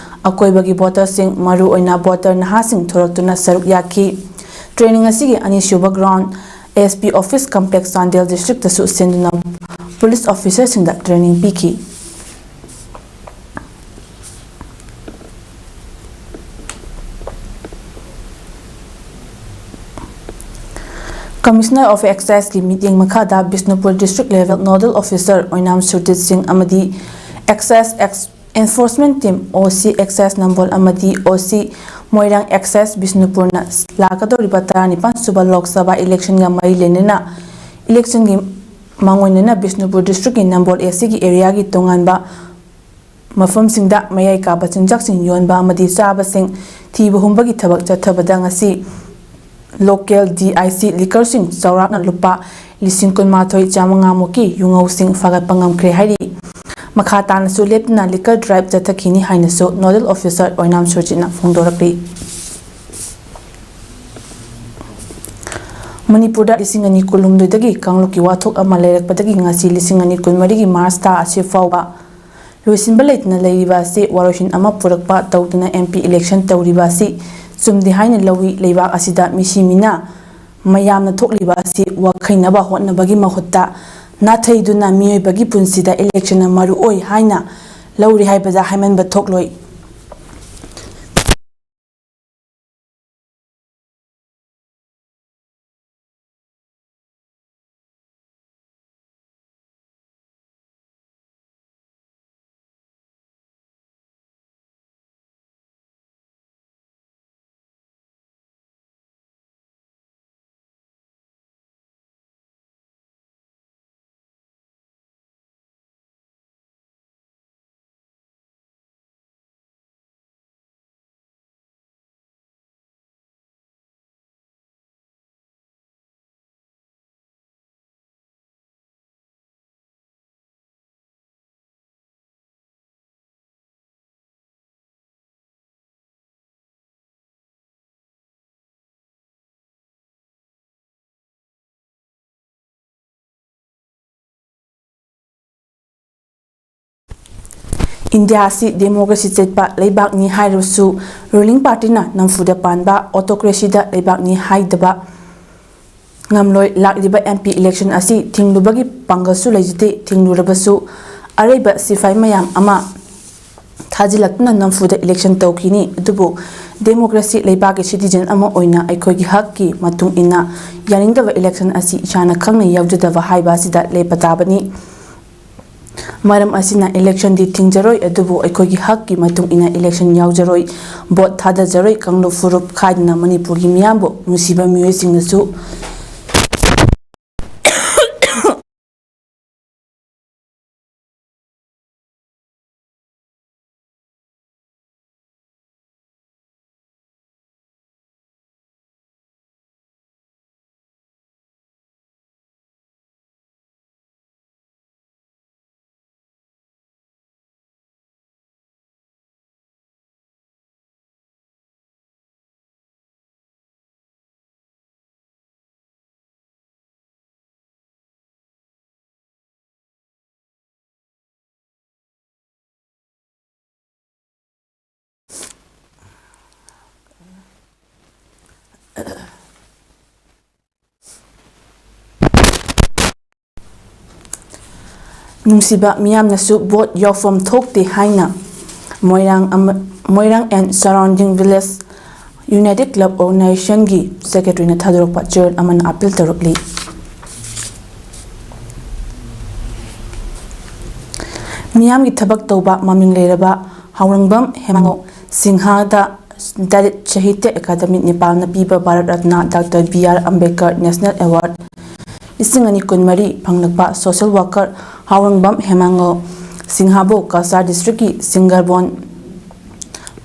ꯑꯀꯣꯏꯕꯒꯤ voter ꯁꯤꯡ, ꯃꯔꯨꯑꯣꯏꯅ voter ꯅꯍꯥꯁꯤꯡ ꯊꯣꯔꯛꯇꯨꯅ ꯁꯔꯨꯛ ꯌꯥꯈꯤ꯫ Training ꯑꯁꯤꯒꯤ ꯑꯅꯤꯁꯨꯕ round S P office complex Chandel district ꯇꯁꯨ ꯁꯤꯟꯗꯨꯅ police officer ꯁꯤꯡꯗ training ꯄꯤꯈꯤ꯫ Commissioner of Excise ꯀꯤ ꯃꯤꯠꯌꯦꯡ ꯃꯈꯥꯗ Bishnupur district level nodal officer ꯑꯣꯏꯅꯥꯝ ꯁꯨꯔꯖꯤꯠ ꯁꯤꯡ ꯑꯃꯗꯤ Excise Ex-, Enforcement Team, O C Excise ꯅꯝꯕꯣꯜ ꯑꯃꯗꯤ O C ꯃꯣꯏꯔꯥꯡ Excise ꯕꯤꯁꯅꯨꯄꯨꯔꯅ ꯂꯥꯛꯀꯗꯧꯔꯤꯕ ꯇꯔꯥꯅꯤꯄꯥꯟ ꯁꯨꯕ ꯂꯣꯛ ꯁꯚꯥ election ꯒ ꯃꯔꯤ ꯂꯩꯅꯅ election ꯒꯤ ꯃꯥꯡꯑꯣꯏꯅꯅ ꯕꯤꯁꯅꯨꯄꯨꯔ district ꯀꯤ ꯅꯝꯕꯣꯜ A C ꯒꯤ area ꯒꯤ ꯇꯣꯉꯥꯟꯕ ꯃꯐꯝꯁꯤꯡꯗ ꯃꯌꯥꯏ ꯀꯥꯕ ꯆꯤꯟꯖꯥꯛꯁꯤꯡ ꯌꯣꯟꯕ ꯑꯃꯗꯤ ꯆꯥꯕꯁꯤꯡ ꯊꯤꯕ ꯍꯨꯝꯕꯒꯤ ꯊꯕꯛ ꯆꯠꯊꯕꯗ ꯉꯁꯤ local D I C liquor ꯁꯤꯡ ꯆꯥꯎꯔꯥꯛꯅ ꯂꯨꯄꯥ ꯂꯤꯁꯤꯡ ꯀꯨꯟꯃꯥꯊꯣꯏ ꯆꯥꯃꯉꯥ ꯃꯨꯛꯀꯤ ꯌꯨꯉꯧꯁꯤꯡ ꯐꯥꯒꯠꯄ ꯉꯝꯈ꯭ꯔꯦ ꯍꯥꯏꯔꯤ꯫ ꯃꯈꯥ ꯇꯥꯅꯁꯨ ꯂꯦꯞꯇꯅ liquor drive ꯆꯠꯊꯈꯤꯅꯤ ꯍꯥꯏꯅꯁꯨ nodal officer ꯑꯣꯏꯅꯥꯝ ꯁꯨꯔꯖꯤꯠꯅ ꯐꯣꯡꯗꯣꯔꯛꯂꯤ꯫ ꯃꯅꯤꯄꯨꯔꯗ ꯂꯤꯁꯤꯡ ꯑꯅꯤ ꯀꯨꯟꯍꯨꯝꯗꯣꯏꯗꯒꯤ ꯀꯥꯡꯂꯨꯞꯀꯤ ꯋꯥꯊꯣꯛ ꯑꯃ ꯂꯩꯔꯛꯄꯗꯒꯤ ꯉꯁꯤ ꯂꯤꯁꯤꯡ ꯑꯅꯤ ꯀꯨꯟꯃꯔꯤꯒꯤ March ꯊꯥ ꯑꯁꯤ ꯐꯥꯎꯕ ꯂꯣꯏꯁꯤꯟꯕ ꯂꯩꯇꯅ ꯂꯩꯔꯤꯕ ꯑꯁꯤ ꯋꯥꯔꯣꯏꯁꯤꯟ ꯑꯃ ꯄꯨꯔꯛꯄ ꯇꯧꯗꯨꯅ M P election ꯇꯧꯔꯤꯕ ꯑꯁꯤ ꯆꯨꯝꯗꯦ ꯍꯥꯏꯅ ꯂꯧꯏ꯫ ꯂꯩꯕꯥꯛ ꯑꯁꯤꯗ ꯃꯤꯁꯤ ꯃꯤꯅꯥ ꯃꯌꯥꯝꯅ ꯊꯣꯛꯂꯤꯕ ꯑꯁꯤ ꯋꯥꯈꯩꯅꯕ ꯍꯣꯠꯅꯕꯒꯤ ꯃꯍꯨꯠꯇ ꯅꯥꯊꯩꯗꯨꯅ ꯃꯤꯑꯣꯏꯕꯒꯤ ꯄꯨꯟꯁꯤꯗ election ꯅ ꯃꯔꯨ ꯑꯣꯏ ꯍꯥꯏꯅ ꯂꯧꯔꯤ ꯍꯥꯏꯕꯗ ꯍꯥꯏꯃꯟꯕ ꯊꯣꯛꯂꯣꯏ꯫ ꯏꯟꯗꯤꯌꯥ ꯑꯁꯤ ꯗꯦꯃꯣꯀ꯭ꯔꯦꯁꯤ ꯆꯠꯄ ꯂꯩꯕꯥꯛꯅꯤ ꯍꯥꯏꯔꯕꯁꯨ, ꯔꯨꯂꯤꯡ ꯄꯥꯔꯇꯤꯅ ꯅꯝꯐꯨꯗ ꯄꯥꯟꯕ ꯑꯣꯇꯣꯀ꯭ꯔꯦꯁꯤꯗ ꯂꯩꯕꯥꯛꯅꯤ ꯍꯥꯏꯗꯕ ꯉꯝꯂꯣꯏ꯫ ꯂꯥꯛꯂꯤꯕ ꯑꯦꯝ ꯄꯤ ꯏꯂꯦꯛꯁꯟ ꯑꯁꯤ ꯊꯤꯡꯂꯨꯕꯒꯤ ꯄꯥꯡꯒꯜꯁꯨ ꯂꯩꯖꯗꯦ꯫ ꯊꯤꯡꯂꯨꯔꯕꯁꯨ ꯑꯔꯩꯕ ꯁꯤꯐꯥꯏ ꯃꯌꯥꯝ ꯑꯃ ꯊꯥꯖꯤꯜꯂꯛꯇꯨꯅ ꯅꯝꯐꯨꯗ ꯏꯂꯦꯛꯁꯟ ꯇꯧꯈꯤꯅꯤ꯫ ꯑꯗꯨꯕꯨ ꯗꯦꯃꯣꯀ꯭ꯔꯦꯁꯤ ꯂꯩꯕꯥꯛꯀꯤ ꯁꯤꯇꯤꯖꯟ ꯑꯃ ꯑꯣꯏꯅ ꯑꯩꯈꯣꯏꯒꯤ ꯍꯛꯀꯤ ꯃꯇꯨꯡ ꯏꯟꯅ ꯌꯥꯅꯤꯡꯗꯕ ꯏꯂꯦꯛꯁꯟ ꯑꯁꯤ ꯏꯁꯥꯅ ꯈꯪꯅ ꯌꯥꯎꯖꯗꯕ ꯍꯥꯏꯕ ꯑꯁꯤꯗ ꯂꯦꯞꯄ ꯇꯥꯕꯅꯤ꯫ ꯃꯔꯝ ꯑꯁꯤꯅ ꯏꯂꯦꯛꯁꯟꯗꯤ ꯊꯤꯡꯖꯔꯣꯏ, ꯑꯗꯨꯕꯨ ꯑꯩꯈꯣꯏꯒꯤ ꯍꯛꯀꯤ ꯃꯇꯨꯡ ꯏꯟꯅ ꯏꯂꯦꯛꯁꯟ ꯌꯥꯎꯖꯔꯣꯏ, ꯚꯣꯠ ꯊꯥꯗꯖꯔꯣꯏ꯫ ꯀꯥꯡꯂꯨꯞ ꯐꯨꯔꯨꯞ ꯈꯥꯏꯗꯅ ꯃꯅꯤꯄꯨꯔꯒꯤ ꯃꯤꯌꯥꯝꯕꯨ ꯅꯨꯡꯁꯤꯕ ꯃꯤꯑꯣꯏꯁꯤꯡꯅꯁꯨ ꯅꯨꯡꯁꯤꯕ ꯃꯤꯌꯥꯝꯅꯁꯨ ꯚꯣꯠ ꯌꯥꯎꯐꯝ ꯊꯣꯛꯇꯦ ꯍꯥꯏꯅ ꯃꯣꯏꯔꯥꯡ ꯑꯃ-, ꯃꯣꯏꯔꯥꯡ and surrounding village United Club Organizationꯒꯤ ꯁꯦꯀ꯭ꯔꯦꯇꯔꯤꯅ ꯊꯥꯗꯣꯔꯛꯄ ꯆꯦꯔꯣꯜ ꯑꯃꯅ ꯑꯥꯄꯤꯜ ꯇꯧꯔꯛꯂꯤ꯫ ꯃꯤꯌꯥꯝꯒꯤ ꯊꯕꯛ ꯇꯧꯕ ꯃꯃꯤꯡ ꯂꯩꯔꯕ ꯍꯥꯎꯔꯪꯕꯝ ꯍꯦꯃꯥꯡꯉꯧ ꯁꯤꯡꯍꯗ ꯗꯂꯤꯠ ꯁꯥꯍꯤꯇ꯭ꯌ ꯑꯦꯀꯥꯗꯃꯤ ꯅꯦꯄꯥꯜꯅ ꯄꯤꯕ Bharat Ratna doctor B R Ambedkar national award ꯂꯤꯁꯤꯡ ꯑꯅꯤ ꯀꯨꯟꯃꯔꯤ ꯐꯪꯂꯛꯄ ꯁꯣꯁꯦꯜ ꯋꯥꯔꯀꯔ ꯍꯥꯎꯔꯪꯕꯝ ꯍꯦꯃꯥꯡꯉꯧ ꯁꯤꯡꯍꯕꯨ ꯀꯁꯥꯔ ꯗꯤꯁꯇ꯭ꯔꯤꯛꯀꯤ ꯁꯤꯡꯒꯔꯕꯣꯟ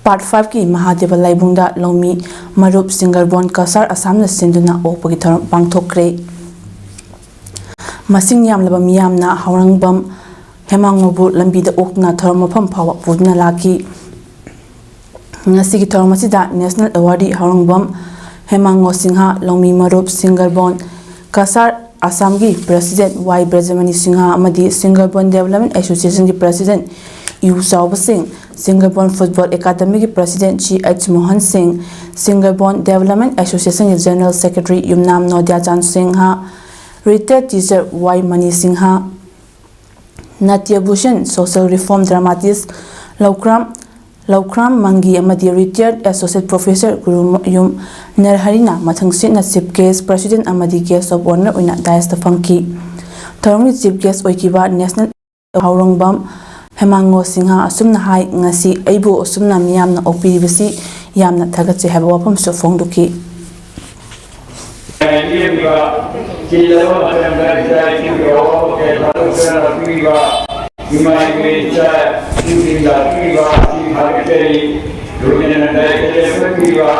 ꯄꯥꯔꯠ ꯐꯥꯏꯚꯀꯤ ꯃꯍꯥꯗꯦꯕ ꯂꯥꯏꯕꯨꯡꯗ ꯂꯧꯃꯤ ꯃꯔꯨꯞ ꯁꯤꯡꯒꯔꯕꯣꯟ ꯀꯁꯥꯔ ꯑꯁꯥꯝꯅ ꯁꯤꯟꯗꯨꯅ ꯑꯣꯛꯄꯒꯤ ꯊꯧꯔꯝ ꯄꯥꯡꯊꯣꯛꯈ꯭ꯔꯦ꯫ ꯃꯁꯤꯡ ꯌꯥꯝꯂꯕ ꯃꯤꯌꯥꯝꯅ ꯍꯥꯎꯔꯪꯕꯝ ꯍꯦꯃꯥꯡꯉꯧꯕꯨ ꯂꯝꯕꯤꯗ ꯑꯣꯛꯇꯨꯅ ꯊꯧꯔꯝ ꯃꯐꯝ ꯐꯥꯎꯕ ꯄꯨꯗꯨꯅ ꯂꯥꯛꯈꯤ꯫ ꯉꯁꯤꯒꯤ ꯊꯧꯔꯝ ꯑꯁꯤꯗ ꯅꯦꯁꯅꯦꯜ ꯑꯦꯋꯥꯔꯗꯤ ꯍꯥꯎꯔꯪꯕꯝ ꯍꯦꯃꯥꯡꯉꯧ ꯁꯤꯡꯍ, ꯂꯧꯃꯤ ꯃꯔꯨꯞ ꯁꯤꯡꯒꯔꯕꯣꯟ ꯀꯁꯥꯔ ꯑꯁꯥꯝꯒꯤ ꯄ꯭ꯔꯦꯁꯤꯗꯦꯟꯠ ꯋꯥꯏ ꯕ꯭ꯔꯖꯃꯅꯤ ꯁꯤꯡꯍ ꯑꯃꯗꯤ ꯁꯤꯡꯒꯔꯕꯣꯟ ꯗꯦꯕꯂꯞꯃꯦꯟ ꯑꯦꯁꯣꯁꯤꯌꯦꯁꯟꯒꯤ ꯄ꯭ꯔꯦꯁꯤꯗꯦꯟꯠ ꯏꯌꯨ ꯆꯥꯎꯕꯁꯤꯡ, ꯁꯤꯡꯒꯔꯕꯣꯟ ꯐꯨꯠꯕꯣꯜ ꯑꯦꯀꯥꯗꯃꯤꯒꯤ president C H Mohon Singh, Singarbon development ꯑꯦꯁꯣꯁꯤꯌꯦꯁꯟꯒꯤ general secretary Yumnam Nodiyachan Singh, retired teacher Y Mani Singh, Natya Bhushan social reform dramatic Loukhram, Loukhram Manggi ꯑꯃꯗꯤ ꯔꯤꯇꯥꯌꯔꯗ ꯑꯦꯁꯣꯁꯤꯌꯦꯠ ꯄ꯭ꯔꯣꯐꯦꯁꯔ ꯒꯨꯔꯨꯌꯨꯝ ꯅꯔꯍꯔꯤꯅ ꯃꯊꯪꯁꯤꯠꯅ ꯆꯤꯐ ꯒꯦꯁ, ꯄ꯭ꯔꯁꯤꯗꯦꯟ ꯑꯃꯗꯤ ꯒꯦꯁ ꯑꯣꯐ ꯑꯣꯅꯔ ꯑꯣꯏꯅ ꯗꯥꯏꯁꯇ ꯐꯝꯈꯤ꯫ ꯊꯧꯔꯝꯒꯤ ꯆꯤꯐ ꯒꯦꯁ ꯑꯣꯏꯈꯤꯕ ꯅꯦꯁꯅꯦꯜ ꯍꯥꯎꯔꯣꯡꯕꯝ ꯍꯦꯃꯥꯡꯒꯣ ꯁꯤꯡꯍ ꯑꯁꯨꯝꯅ ꯍꯥꯏ, "ꯉꯁꯤ ꯑꯩꯕꯨ ꯑꯁꯨꯝꯅ ꯃꯤꯌꯥꯝꯅ ꯑꯣꯛꯄꯤꯔꯤꯕꯁꯤ ꯌꯥꯝꯅ ꯊꯥꯒꯠꯆꯩ" ꯍꯥꯏꯕ ꯋꯥꯐꯝꯁꯨ ꯐꯣꯡꯗꯣꯛꯈꯤ꯫ ꯆꯤꯜꯂꯕ ꯃꯇꯝꯗ ꯏꯆꯥ ꯏꯁꯨꯒꯤ ꯑꯋꯥꯕ ꯀꯌꯥ ꯊꯥꯗꯣꯛꯇꯨꯅ ꯂꯥꯛꯄꯤꯔꯤꯕ ꯏꯃꯥ ꯏꯕꯦꯟ ꯏꯆꯥ ꯏꯁꯨꯁꯤꯡ ꯂꯥꯛꯄꯤꯔꯤꯕ ꯑꯁꯤ ꯊꯥꯒꯠꯆꯔꯤ꯫ ꯂꯣꯏꯅꯅ ꯗꯥꯏꯇ ꯂꯦꯞꯍꯟꯕꯤꯕ,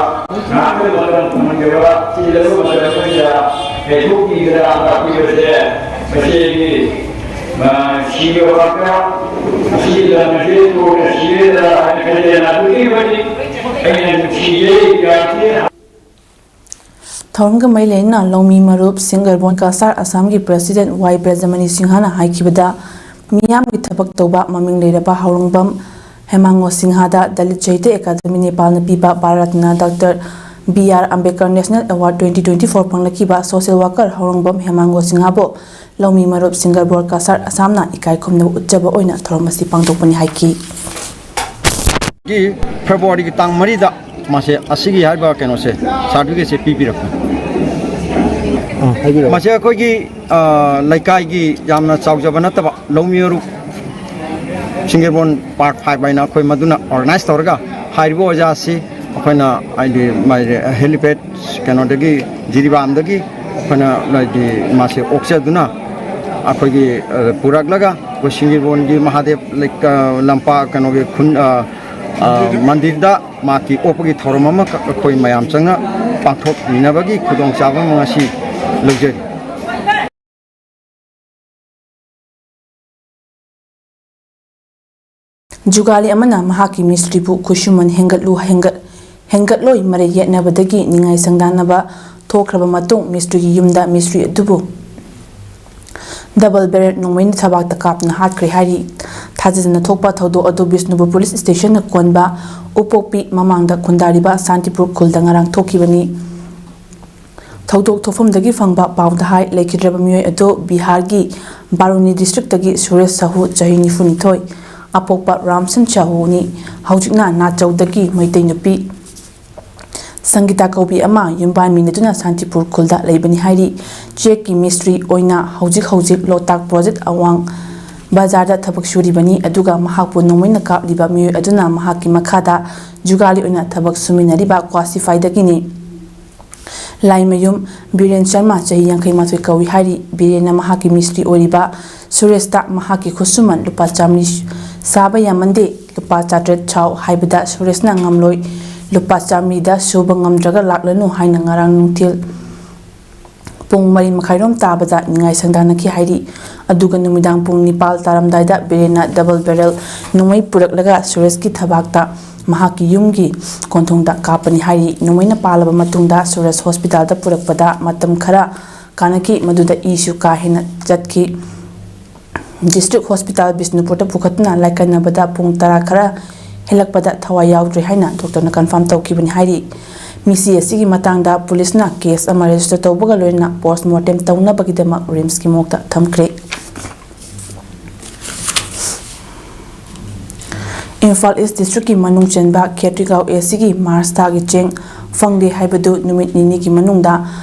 ꯉꯥꯛꯇ ꯃꯇꯝ ꯐꯪꯍꯟꯖꯕ, ꯆꯤꯜꯂꯕ ꯃꯇꯝ ꯑꯁꯤꯗ ꯀꯥꯏꯊꯣꯛꯄꯤꯗꯅ ꯂꯥꯛꯄꯤꯕꯁꯦ ꯃꯁꯤꯒꯤ, ꯑ, ꯁꯤꯕ ꯐꯥꯎꯕ ꯑꯁꯤꯒꯤ ꯂꯝ ꯑꯁꯤ ꯇꯣꯛꯅ ꯁꯤꯔꯦꯗꯅ ꯍꯥꯏꯅ ꯈꯟꯖꯩ꯫ ꯑꯗꯨꯛꯀꯤ ꯃꯇꯤꯛ ꯑꯩꯅ ꯅꯨꯡꯁꯤꯖꯩ꯫ ꯌꯥꯝ ꯊꯤꯅ ꯊꯧꯔꯝꯒ ꯃꯔꯤ ꯂꯩꯅꯅ ꯂꯧꯃꯤ ꯃꯔꯨꯞ, ꯁꯤꯡꯒꯔꯕꯣꯟ ꯀꯁꯥꯔ ꯑꯁꯥꯝꯒꯤ ꯄ꯭ꯔꯁꯤꯗꯦꯟ ꯋꯥꯏ ꯕ꯭ꯔꯖꯃꯅꯤ ꯁꯤꯡꯍꯅ ꯍꯥꯏꯈꯤꯕꯗ, ꯃꯤꯌꯥꯝꯒꯤ ꯊꯕꯛ ꯇꯧꯕ ꯃꯃꯤꯡ ꯂꯩꯔꯕ ꯍꯥꯎꯔꯣꯡꯕꯝ ꯍꯦꯃꯥꯡꯒꯣ ꯁꯤꯡꯍꯗ ꯗꯂꯤꯠ ꯁꯥꯍꯤꯇ꯭ꯌ ꯑꯦꯀꯥꯗꯃꯤ ꯅꯦꯄꯥꯜꯅ ꯄꯤꯕ ꯚꯥꯔꯠꯅ doctor B R Ambedkar national award twenty twenty-four ꯐꯪꯂꯛꯈꯤꯕ ꯁꯣꯁꯤꯌꯦꯜ ꯋꯥꯀꯔ ꯍꯥꯎꯔꯣꯡꯕꯝ ꯍꯦꯃꯥꯡꯒꯣ ꯁꯤꯡꯍꯕꯨ ꯂꯧꯃꯤ ꯃꯔꯨꯞ ꯁꯤꯡꯒꯔꯕꯣꯟ ꯀꯁꯥꯔ ꯑꯁꯥꯝꯅ ꯏꯀꯥꯏ ꯈꯨꯝꯅꯕ ꯎꯠꯆꯕ ꯑꯣꯏꯅ ꯊꯧꯔꯝ ꯑꯁꯤ ꯄꯥꯡꯊꯣꯛꯄꯅꯤ ꯍꯥꯏꯈꯤ꯫ ꯒꯤ ꯐꯦꯕ꯭ꯔꯨꯋꯥꯔꯤꯒꯤ ꯇꯥꯡ ꯃꯔꯤꯗ ꯃꯥꯁꯦ ꯑꯁꯤꯒꯤ ꯍꯥꯏꯔꯤꯕ ꯀꯩꯅꯣꯁꯦ, ꯁꯥꯔꯇꯤꯐꯤꯀꯦꯠꯁꯦ ꯄꯤꯕꯤꯔꯛꯄꯅꯤ꯫ ꯑꯥ, ꯍꯥꯏꯕꯤꯔꯛꯑꯣ꯫ ꯃꯁꯤ ꯑꯩꯈꯣꯏꯒꯤ, ꯑ, ꯂꯩꯀꯥꯏꯒꯤ ꯌꯥꯝꯅ ꯆꯥꯎꯖꯕ ꯅꯠꯇꯕ ꯂꯧꯃꯤ ꯃꯔꯨꯞ ꯁꯤꯡꯒꯔꯕꯣꯟ ꯄꯥꯔꯠ ꯐꯥꯏꯚ ꯍꯥꯏꯅ ꯑꯩꯈꯣꯏ ꯃꯗꯨꯅ ꯑꯣꯔꯒꯅꯥꯏꯖ ꯇꯧꯔꯒ ꯍꯥꯏꯔꯤꯕ ꯑꯣꯖꯥ ꯑꯁꯤ ꯑꯩꯈꯣꯏꯅ ꯍꯥꯏꯗꯤ ꯃꯥꯒꯤ ꯍꯦꯂꯤꯄꯦꯗ ꯀꯩꯅꯣꯗꯒꯤ, ꯖꯤꯔꯤꯕꯥꯝꯗꯒꯤ ꯑꯩꯈꯣꯏꯅ ꯍꯥꯏꯗꯤ ꯃꯥꯁꯦ ꯑꯣꯛꯆꯗꯨꯅ ꯑꯩꯈꯣꯏꯒꯤ, ꯑ, ꯄꯨꯔꯛꯂꯒ ꯑꯩꯈꯣꯏ ꯁꯤꯡꯒꯔꯕꯣꯟꯒꯤ ꯃꯍꯥꯗꯦꯕ ꯂꯩ-, ꯑ, ꯂꯝꯄꯥꯛ ꯀꯩꯅꯣꯒꯤ ꯈꯨꯟ, ꯑ, ꯑ, ꯃꯟꯗꯤꯔꯗ ꯃꯍꯥꯛꯀꯤ ꯑꯣꯛꯄꯒꯤ ꯊꯧꯔꯝ ꯑꯃꯈꯛ ꯑꯩꯈꯣꯏ ꯃꯌꯥꯝ ꯆꯪꯅ ꯄꯥꯡꯊꯣꯛꯃꯤꯟꯅꯕꯒꯤ ꯈꯨꯗꯣꯡꯆꯥꯕ ꯑꯃ ꯉꯁꯤ ꯂꯧꯖꯔꯤ꯫ ꯖꯨꯒꯥꯂꯤ ꯑꯃꯅ ꯃꯍꯥꯛꯀꯤ ꯃꯤꯁꯇ꯭ꯔꯤꯕꯨ ꯈꯨꯠꯁꯨꯃꯟ ꯍꯦꯟꯒꯠꯂꯨ, ꯍꯦꯟꯒꯠ-, ꯍꯦꯟꯒꯠꯂꯣꯏ ꯃꯔꯩ ꯌꯦꯠꯅꯕꯗꯒꯤ ꯅꯤꯡꯉꯥꯏ ꯁꯪꯗꯥꯅꯕ ꯊꯣꯛꯈ꯭ꯔꯕ ꯃꯇꯨꯡ, ꯃꯤꯁꯇ꯭ꯔꯤꯒꯤ ꯌꯨꯝꯗ ꯃꯤꯁꯇ꯭ꯔꯤ ꯑꯗꯨꯕꯨ ꯗꯕꯜ ꯕꯦꯔꯦꯠ ꯅꯣꯡꯃꯩꯅ ꯊꯕꯥꯛꯇ ꯀꯥꯞꯇꯨꯅ ꯍꯥꯠꯈ꯭ꯔꯦ ꯍꯥꯏꯔꯤ꯫ ꯊꯥꯖꯗꯅ ꯊꯣꯛꯄ ꯊꯧꯗꯣꯛ ꯑꯗꯨ ꯕꯤꯁꯅꯨꯄꯨꯔ ꯄꯨꯂꯤꯁ ꯁ꯭ꯇꯦꯁꯟꯅ ꯀꯣꯟꯕ ꯎꯄꯣꯛꯄꯤ ꯃꯃꯥꯡꯗ ꯈꯨꯟꯗꯥꯔꯤꯕ ꯁꯥꯟꯇꯤꯄꯨꯔ ꯈꯨꯜꯗ ꯉꯔꯥꯡ ꯊꯣꯛꯈꯤꯕꯅꯤ꯫ ꯊꯧꯗꯣꯛ ꯊꯣꯛꯐꯝꯗꯒꯤ ꯐꯪꯕ ꯄꯥꯎꯗ ꯍꯥꯏ, ꯂꯩꯈꯤꯗ꯭ꯔꯕ ꯃꯤꯑꯣꯏ ꯑꯗꯨ ꯕꯤꯍꯥꯔꯒꯤ ꯕꯥꯔꯨꯅꯤ ꯗꯤꯁꯇ꯭ꯔꯤꯛꯇꯒꯤ ꯁꯨꯔꯦꯁ ꯁꯥꯍꯨ, ꯆꯍꯤ ꯅꯤꯐꯨꯅꯤꯊꯣꯏ, ꯑꯄꯣꯛꯄ ꯔꯥꯝꯁꯟ ꯁꯥꯍꯨꯅꯤ꯫ ꯍꯧꯖꯤꯛꯅ ꯅꯥꯆꯧꯗꯒꯤ ꯃꯩꯇꯩ ꯅꯨꯄꯤ ꯁꯪꯒꯤꯇꯥ ꯀꯧꯕꯤ ꯑꯃ ꯌꯨꯝꯕꯥꯟ ꯃꯤꯟꯅꯗꯨꯅ ꯁꯥꯟꯇꯤꯄꯨꯔ ꯈꯨꯜꯗ ꯂꯩꯕꯅꯤ ꯍꯥꯏꯔꯤ꯫ ꯆꯦꯛꯀꯤ ꯃꯤꯁꯇ꯭ꯔꯤ ꯑꯣꯏꯅ ꯍꯧꯖꯤꯛ ꯍꯧꯖꯤꯛ ꯂꯣꯛꯇꯥꯛ ꯄ꯭ꯔꯣꯖꯦꯛ ꯑꯋꯥꯡ ꯕꯖꯥꯔꯗ ꯊꯕꯛ ꯁꯨꯔꯤꯕꯅꯤ꯫ ꯑꯗꯨꯒ ꯃꯍꯥꯛꯄꯨ ꯅꯣꯡꯃꯩꯅ ꯀꯥꯞꯂꯤꯕ ꯃꯤꯑꯣꯏ ꯑꯗꯨꯅ ꯃꯍꯥꯛꯀꯤ ꯃꯈꯥꯗ ꯖꯨꯒꯥꯂꯤ ꯑꯣꯏꯅ ꯊꯕꯛ ꯁꯨꯃꯤꯟꯅꯔꯤꯕ ꯀ꯭ꯋꯥꯁꯤꯐꯥꯏꯗꯒꯤꯅꯤ꯫ ꯂꯥꯏꯃꯌꯨꯝ ꯕꯤꯔꯦꯟ ꯁꯔꯃ, ꯆꯍꯤ ꯌꯥꯡꯈꯩ ꯃꯥꯊꯣꯏ ꯀꯧꯏ ꯍꯥꯏꯔꯤ꯫ ꯕꯤꯔꯦꯟꯅ ꯃꯍꯥꯛꯀꯤ ꯃꯤꯁꯇ꯭ꯔꯤ ꯑꯣꯏꯔꯤꯕ ꯁꯨꯔꯦꯁꯇ ꯃꯍꯥꯛꯀꯤ ꯈꯨꯠꯁꯨꯃꯟ ꯂꯨꯄꯥ ꯆꯥꯃꯔꯤ ꯁꯥꯕ ꯌꯥꯝꯃꯟꯗꯦ, ꯂꯨꯄꯥ ꯆꯥꯇ꯭ꯔꯦꯠ ꯁꯥꯎ ꯍꯥꯏꯕꯗ ꯁꯨꯔꯦꯁꯅ ꯉꯝꯂꯣꯏ, ꯂꯨꯄꯥ ꯆꯥꯃꯔꯤꯗ ꯁꯨꯕ ꯉꯝꯗ꯭ꯔꯒ ꯂꯥꯛꯂꯅꯨ ꯍꯥꯏꯅ ꯉꯔꯥꯡ ꯅꯨꯡꯊꯤꯜ ꯄꯨꯡ ꯃꯔꯤ ꯃꯈꯥꯏꯔꯣꯝ ꯇꯥꯕꯗ ꯅꯤꯡꯉꯥꯏ ꯁꯪꯗꯥꯅꯈꯤ ꯍꯥꯏꯔꯤ꯫ ꯑꯗꯨꯒ ꯅꯨꯃꯤꯗꯥꯡ ꯄꯨꯡ ꯅꯤꯄꯥꯜ ꯇꯥꯔꯝꯗꯥꯏꯗ ꯕꯤꯔꯦꯟꯅ ꯗꯕꯜ ꯕꯦꯔꯦꯜ ꯅꯣꯡꯃꯩ ꯄꯨꯔꯛꯂꯒ ꯁꯨꯔꯦꯁꯀꯤ ꯊꯕꯥꯛꯇ ꯃꯍꯥꯛꯀꯤ ꯌꯨꯝꯒꯤ ꯀꯣꯟꯊꯣꯡꯗ ꯀꯥꯞꯄꯅꯤ ꯍꯥꯏꯔꯤ꯫ ꯅꯣꯡꯃꯩꯅ ꯄꯥꯜꯂꯕ ꯃꯇꯨꯡꯗ ꯁꯨꯔꯦꯁ ꯍꯣꯁꯄꯤꯇꯥꯜꯗ ꯄꯨꯔꯛꯄꯗ ꯃꯇꯝ ꯈꯔ ꯀꯥꯟꯅꯈꯤ, ꯃꯗꯨꯗ ꯏꯁꯨ ꯀꯥ ꯍꯦꯟꯅ ꯆꯠꯈꯤ꯫ ꯗꯤꯁꯇ꯭ꯔꯤꯛ ꯍꯣꯁꯄꯤꯇꯥꯜ ꯕꯤꯁꯅꯨꯄꯨꯔꯗ ꯄꯨꯈꯠꯇꯨꯅ ꯂꯥꯏꯀꯠꯅꯕꯗ ꯄꯨꯡ ꯇꯔꯥ ꯈꯔ ꯍꯦꯜꯂꯛꯄꯗ ꯊꯋꯥꯏ ꯌꯥꯎꯗ꯭ꯔꯦ ꯍꯥꯏꯅ ꯗꯣꯛꯇꯔꯅ ꯀꯟꯐꯥꯔꯝ ꯇꯧꯈꯤꯕꯅꯤ ꯍꯥꯏꯔꯤ꯫ ꯃꯤꯁꯤ ꯑꯁꯤꯒꯤ ꯃꯇꯥꯡꯗ ꯄꯨꯂꯤꯁꯅ ꯀꯦꯁ ꯑꯃ ꯔꯦꯖꯤꯁꯇꯔ ꯇꯧꯕꯒ ꯂꯣꯏꯅꯅ ꯄꯣꯁꯃꯣꯔꯇꯦꯝ ꯇꯧꯅꯕꯒꯤꯗꯃꯛ ꯔꯤꯝꯁꯀꯤ ꯃꯣꯔꯒꯇ ꯊꯝꯈ꯭ꯔꯦ꯫ ꯏꯝꯐꯥꯜ ꯏꯁ ꯗꯤꯁꯇ꯭ꯔꯤꯛꯀꯤ ꯃꯅꯨꯡ ꯆꯟꯕ ꯈꯦꯇ꯭ꯔꯤꯒꯥꯎ ꯑꯦ ꯁꯤꯒꯤ ꯃꯥꯔꯆ ꯊꯥꯒꯤ ꯆꯦꯡ ꯐꯪꯗꯦ ꯍꯥꯏꯕꯗꯨ ꯅꯨꯃꯤꯠ ꯅꯤꯅꯤꯒꯤ ꯃꯅꯨꯡꯗ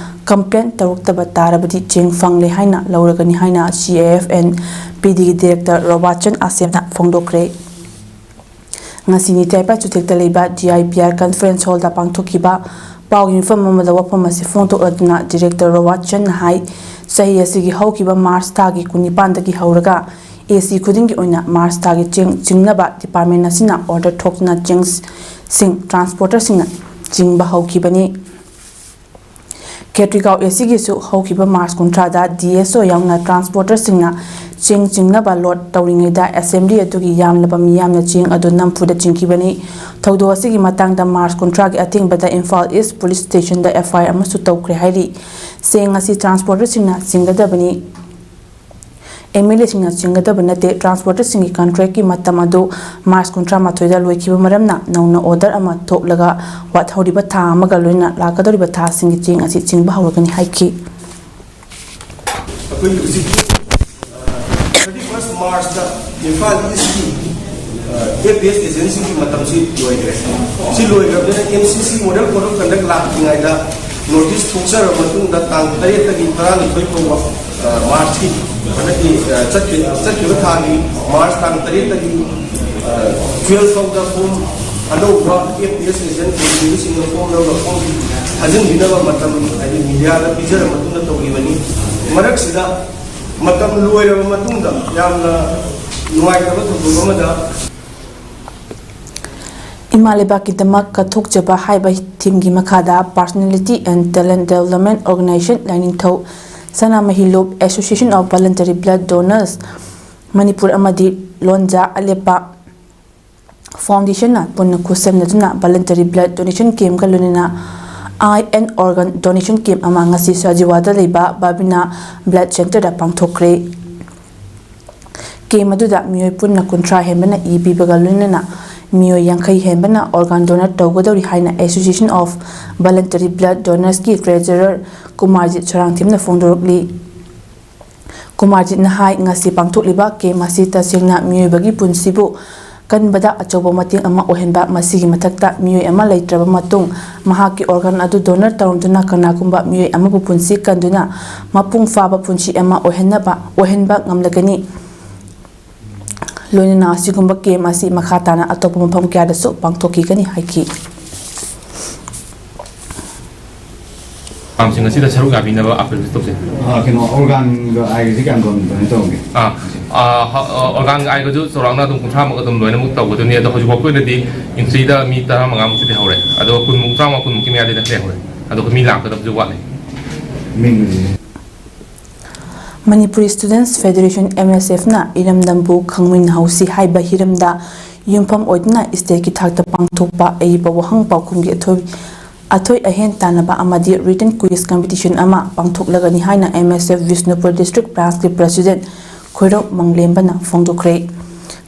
ꯀꯝꯄ꯭ꯂꯦꯟ ꯇꯧꯔꯛꯇꯕ ꯇꯥꯔꯕꯗꯤ ꯆꯦꯡ ꯐꯪꯂꯦ ꯍꯥꯏꯅ ꯂꯧꯔꯒꯅꯤ ꯍꯥꯏꯅ ꯁꯤ A F N P ꯗꯤꯒꯤ director ꯔꯣꯕꯥꯆꯟ ꯑꯥꯁꯦꯝꯅ ꯐꯣꯡꯗꯣꯛꯈ꯭ꯔꯦ꯫ ꯉꯁꯤ ꯅꯤꯇꯥꯏꯄꯥ ꯆꯨꯊꯦꯛꯇ ꯂꯩꯕ D I P R conference ꯍꯣꯜꯗ ꯄꯥꯡꯊꯣꯛꯈꯤꯕ ꯄꯥꯎꯒꯤ ꯃꯤꯐꯝ ꯑꯃꯗ ꯋꯥꯐꯝ ꯑꯁꯤ ꯐꯣꯡꯗꯣꯛꯂꯗꯨꯅ ꯗꯤꯔꯦꯛꯇꯔ ꯔꯣꯕꯥꯆꯟꯅ ꯍꯥꯏ, ꯆꯍꯤ ꯑꯁꯤꯒꯤ ꯍꯧꯈꯤꯕ ꯃꯥꯔꯆ ꯊꯥꯒꯤ ꯀꯨꯟꯅꯤꯄꯥꯟꯗꯒꯤ ꯍꯧꯔꯒ ꯑꯦ ꯁꯤ ꯈꯨꯗꯤꯡꯒꯤ ꯑꯣꯏꯅ ꯃꯥꯔꯆ ꯊꯥꯒꯤ ꯆꯦꯡ ꯆꯤꯡꯅꯕ ꯗꯤꯄꯥꯔꯠꯃꯦꯟ ꯑꯁꯤꯅ ꯑꯣꯔꯗꯔ ꯊꯣꯛꯇꯨꯅ ꯆꯦꯡꯁꯤꯡ ꯇ꯭ꯔꯥꯟꯁꯄꯣꯔꯇꯔꯁꯤꯡꯅ ꯆꯤꯡꯕ ꯍꯧꯈꯤꯕꯅꯤ꯫ ꯈꯦꯇ꯭ꯔꯤꯒꯥꯎ ꯑꯦ ꯁꯤꯒꯤꯁꯨ ꯍꯧꯈꯤꯕ ꯃꯥꯔꯆ ꯀꯨꯟꯊ꯭ꯔꯥꯗ ꯗꯤ ꯑꯦꯁ ꯑꯣ ꯌꯥꯎꯅ ꯇ꯭ꯔꯥꯟꯁꯄꯣꯔꯇꯔꯁꯤꯡꯅ ꯆꯦꯡ ꯆꯤꯡꯅꯕ ꯂꯣꯗ ꯇꯧꯔꯤꯉꯩꯗ ꯑꯦꯁꯦꯝꯕ꯭ꯂꯤ ꯑꯗꯨꯒꯤ ꯌꯥꯝꯂꯕ ꯃꯤꯌꯥꯝꯅ ꯆꯦꯡ ꯑꯗꯨ ꯅꯝꯐꯨꯗ ꯆꯤꯡꯈꯤꯕꯅꯤ꯫ ꯊꯧꯗꯣꯛ ꯑꯁꯤꯒꯤ ꯃꯇꯥꯡꯗ ꯃꯥꯔꯆ ꯀꯨꯟꯊ꯭ꯔꯥꯒꯤ ꯑꯊꯦꯡꯕꯗ ꯏꯝꯐꯥꯜ ꯏꯁ ꯄꯨꯂꯤꯁ ꯁ꯭ꯇꯦꯁꯟꯗ ꯑꯦꯐ ꯑꯥꯏ ꯑꯥꯔ ꯑꯃꯁꯨ ꯇꯧꯈ꯭ꯔꯦ ꯍꯥꯏꯔꯤ꯫ ꯆꯦꯡ ꯑꯁꯤ ꯇ꯭ꯔꯥꯟꯁꯄꯣꯔꯇꯔꯁꯤꯡꯅ ꯆꯤꯡꯒꯗꯕꯅꯤ꯫ ꯑꯦꯝ ꯑꯦꯜ ꯑꯦꯁꯤꯡꯅ ꯆꯦꯟꯒꯗꯕ ꯅꯠꯇꯦ꯫ ꯇ꯭ꯔꯥꯟꯁꯄꯣꯔꯇꯔꯁꯤꯡꯒꯤ ꯀꯟꯇ꯭ꯔꯦꯛꯀꯤ ꯃꯇꯝ ꯑꯗꯨ ꯃꯥꯔꯆ ꯀꯨꯟꯊ꯭ꯔꯥ ꯃꯥꯊꯣꯏꯗ ꯂꯣꯏꯈꯤꯕ ꯃꯔꯝꯅ ꯅꯧꯅ ꯑꯣꯔꯗꯔ ꯑꯃ ꯊꯣꯛꯂꯒ ꯋꯥꯠꯍꯧꯔꯤꯕ ꯊꯥ ꯑꯃꯒ ꯂꯣꯏꯅꯅ ꯂꯥꯛꯀꯗꯧꯔꯤꯕ ꯊꯥꯁꯤꯡꯒꯤ ꯆꯦꯡ ꯑꯁꯤ ꯆꯤꯡꯕ ꯍꯧꯔꯒꯅꯤ ꯍꯥꯏꯈꯤ꯫ ꯑꯩꯈꯣꯏꯒꯤ ꯍꯧꯖꯤꯛ ꯊꯥꯔꯇꯤ ꯐꯥꯔꯁ ꯃꯥꯔꯆꯇ ꯏꯝꯐꯥꯜ ꯏꯁꯀꯤ ꯑꯦ ꯄꯤ ꯑꯦꯁ ꯑꯦꯖꯦꯟꯁꯤꯒꯤ ꯃꯇꯝꯁꯤ ꯂꯣꯏꯈ꯭ꯔꯦ꯫ ꯁꯤ ꯂꯣꯏꯈ꯭ꯔꯕꯅꯤꯅ M C C model code of conduct ꯂꯥꯛꯇ꯭ꯔꯤꯉꯩꯗ ꯅꯣꯇꯤꯁ ꯊꯣꯛꯆꯔꯕ ꯃꯇꯨꯡꯗ ꯇꯥꯡ ꯇꯔꯦꯠꯇꯒꯤ ꯇꯔꯥꯅꯤꯊꯣꯏ ꯐꯥꯎꯕ, ꯑ, ꯃꯥꯔꯆꯀꯤ, ꯍꯟꯗꯛꯀꯤ, ꯑ, ꯆꯠꯈꯤ-, ꯆꯠꯈꯤꯕ ꯊꯥꯒꯤ ꯃꯥꯔꯆ ꯇꯥꯡ ꯇꯔꯦꯠꯇꯒꯤ, ꯑ, ꯇꯨꯌꯦꯜꯐ ꯐꯥꯎꯗ ꯐꯣꯝ ꯑꯅꯧꯕ ꯑꯦ ꯄꯤ ꯑꯦꯁ ꯑꯦꯖꯦꯟ ꯑꯣꯏꯕꯁꯤꯡꯅ ꯐꯣꯝ ꯂꯧꯔꯒ ꯐꯣꯝ ꯊꯥꯖꯤꯟꯕꯤꯅꯕ ꯃꯇꯝ, ꯍꯥꯏꯗꯤ, ꯃꯤꯗꯤꯌꯥꯗ ꯄꯤꯖꯔ ꯃꯇꯨꯡꯗ ꯇꯧꯈꯤꯕꯅꯤ꯫ ꯃꯔꯛꯁꯤꯗ ꯃꯇꯝ ꯂꯣꯏꯔꯕ ꯃꯇꯨꯡꯗ ꯌꯥꯝꯅ ꯅꯨꯡꯉꯥꯏꯇꯕ ꯊꯧꯗꯣꯛ ꯑꯃꯗ ꯏꯃꯥ ꯂꯩꯕꯥꯛꯀꯤꯗꯃꯛ ꯀꯠꯊꯣꯛꯆꯕ ꯍꯥꯏꯕ ꯊꯤꯝꯒꯤ ꯃꯈꯥꯗ Personality and Talent Development Organization ꯂꯥꯏꯅꯤꯡꯊꯧ ꯁꯅꯥꯃꯍꯤ ꯂꯨꯞ Association of Voluntary Blood Donors Manipur ꯑꯃꯗꯤ ꯂꯣꯟꯖꯥ ꯑꯂꯦꯞꯄ ꯐꯥꯎꯟꯗꯦꯁꯟꯅ ꯄꯨꯟꯅ ꯈꯨꯠꯁꯝꯅꯗꯨꯅ voluntary blood donation campꯀ ꯂꯣꯏꯅꯅ eye and organ donation camp ꯑꯃ ꯉꯁꯤ ꯁꯖꯤꯋꯥꯗ ꯂꯩꯕ ꯕꯥꯕꯤꯅꯥ blood centreꯗ ꯄꯥꯡꯊꯣꯛꯈ꯭ꯔꯦ꯫ ꯀꯦꯝ ꯑꯗꯨꯗ ꯃꯤꯑꯣꯏ ꯄꯨꯟꯅ ꯀꯨꯟꯊ꯭ꯔꯥ ꯍꯦꯟꯕꯅ ꯏ ꯄꯤꯕꯒ ꯂꯣꯏꯅꯅ ꯃꯤꯑꯣꯏ ꯌꯥꯡꯈꯩ ꯍꯦꯟꯕꯅ organ donate ꯇꯧꯒꯗꯧꯔꯤ ꯍꯥꯏꯅ Association of Voluntary Blood Donorsꯀꯤ treasurer Kumarjit ꯁꯣꯔꯥꯡꯊꯦꯝꯅ ꯐꯣꯡꯗꯣꯔꯛꯂꯤ꯫ ꯀꯨꯃꯥꯔꯖꯤꯠꯅ ꯍꯥꯏ, ꯉꯁꯤ ꯄꯥꯡꯊꯣꯛꯂꯤꯕ ꯀꯦꯝ ꯑꯁꯤ ꯇꯁꯦꯡꯅ ꯃꯤꯑꯣꯏꯕꯒꯤ ꯄꯨꯟꯁꯤꯕꯨ ꯀꯟꯕꯗ ꯑꯆꯧꯕ ꯃꯇꯦꯡ ꯑꯃ ꯑꯣꯏꯍꯟꯕ, ꯃꯁꯤꯒꯤ ꯃꯊꯛꯇ ꯃꯤꯑꯣꯏ ꯑꯃ ꯂꯩꯇ꯭ꯔꯕ ꯃꯇꯨꯡ ꯃꯍꯥꯛꯀꯤ organ ꯑꯗꯨ donate ꯇꯧꯔꯝꯗꯨꯅ ꯀꯅꯥꯒꯨꯝꯕ ꯃꯤꯑꯣꯏ ꯑꯃꯕꯨ ꯄꯨꯟꯁꯤ ꯀꯟꯗꯨꯅ ꯃꯄꯨꯡ ꯐꯥꯕ ꯄꯨꯟꯁꯤ ꯑꯃ ꯑꯣꯏꯍꯟꯅꯕ, ꯑꯣꯏꯍꯟꯕ ꯉꯝꯂꯒꯅꯤ꯫ ꯂꯣꯏꯅꯅ ꯑꯁꯤꯒꯨꯝꯕ ꯀꯦꯝ ꯑꯁꯤ ꯃꯈꯥ ꯇꯥꯅ ꯑꯇꯣꯞꯄ ꯃꯐꯝ ꯀꯌꯥꯗꯁꯨ ꯄꯥꯡꯊꯣꯛꯈꯤꯒꯅꯤ ꯍꯥꯏꯈꯤ꯫ ꯀꯦꯝꯁꯤꯡ ꯑꯁꯤꯗ ꯁꯔꯨꯛ ꯌꯥꯕꯤꯅꯕ ꯑꯥꯄꯤꯜ ꯇꯧꯖꯩ꯫ ꯑꯥ, ꯀꯩꯅꯣ, organꯒ eyeꯒꯁꯤ ꯀꯌꯥꯝ ꯀꯌꯥꯝ donate ꯇꯧꯔꯝꯒꯦ? ꯑꯥ, ꯑꯥ, ꯍ-, ꯑꯥ, organꯒ eyeꯒꯁꯨ ꯆꯥꯎꯔꯥꯛꯅ ꯑꯗꯨꯝ ꯀꯨꯟꯊ꯭ꯔꯥꯃꯨꯛ ꯑꯗꯨꯝ ꯂꯣꯏꯅꯃꯛ ꯇꯧꯒꯗꯣꯏꯅꯤ꯫ ꯑꯗꯣ ꯍꯧꯖꯤꯛ ꯐꯥꯎꯒꯤ ꯑꯣꯏꯅꯗꯤ entryꯗ ꯃꯤ ꯇꯔꯥꯃꯉꯥꯃꯨꯛꯇꯤ ꯂꯩꯍꯧꯔꯦ꯫ ꯑꯗꯣ ꯀꯨꯟꯃꯨꯛ, ꯇꯔꯥꯃꯉꯥ, ꯀꯨꯟꯃꯨꯛꯀꯤ ꯃꯌꯥꯗꯤ ꯂꯩꯍꯧꯔꯦ꯫ ꯑꯗꯣ ꯃꯤ ꯂꯥꯛꯀꯗꯕꯁꯨ ꯋꯥꯠꯂꯤ꯫ ꯃꯤꯡ Manipuri Students Federation, M S Fꯅ ꯏꯔꯝꯗꯝꯕꯨ ꯈꯪꯃꯤꯟꯅꯍꯧꯁꯤ ꯍꯥꯏꯕ ꯍꯤꯔꯝꯗ ꯌꯨꯝꯐꯝ ꯑꯣꯏꯗꯨꯅ stateꯀꯤ ꯊꯥꯛꯇ ꯄꯥꯡꯊꯣꯛꯄ ꯑꯏꯕ ꯋꯥꯍꯪ ꯄꯥꯎꯈꯨꯝꯒꯤ ꯑꯊꯣꯏ-, ꯑꯊꯣꯏ ꯑꯍꯦꯟ ꯇꯥꯟꯅꯕ ꯑꯃꯗꯤ written quiz competition ꯑꯃ ꯄꯥꯡꯊꯣꯛꯂꯒꯅꯤ ꯍꯥꯏꯅ M S F Bishnupur District Branchꯀꯤ President ꯈꯣꯏꯔꯧ ꯃꯪꯂꯦꯝꯕꯅ ꯐꯣꯡꯗꯣꯛꯈ꯭ꯔꯦ꯫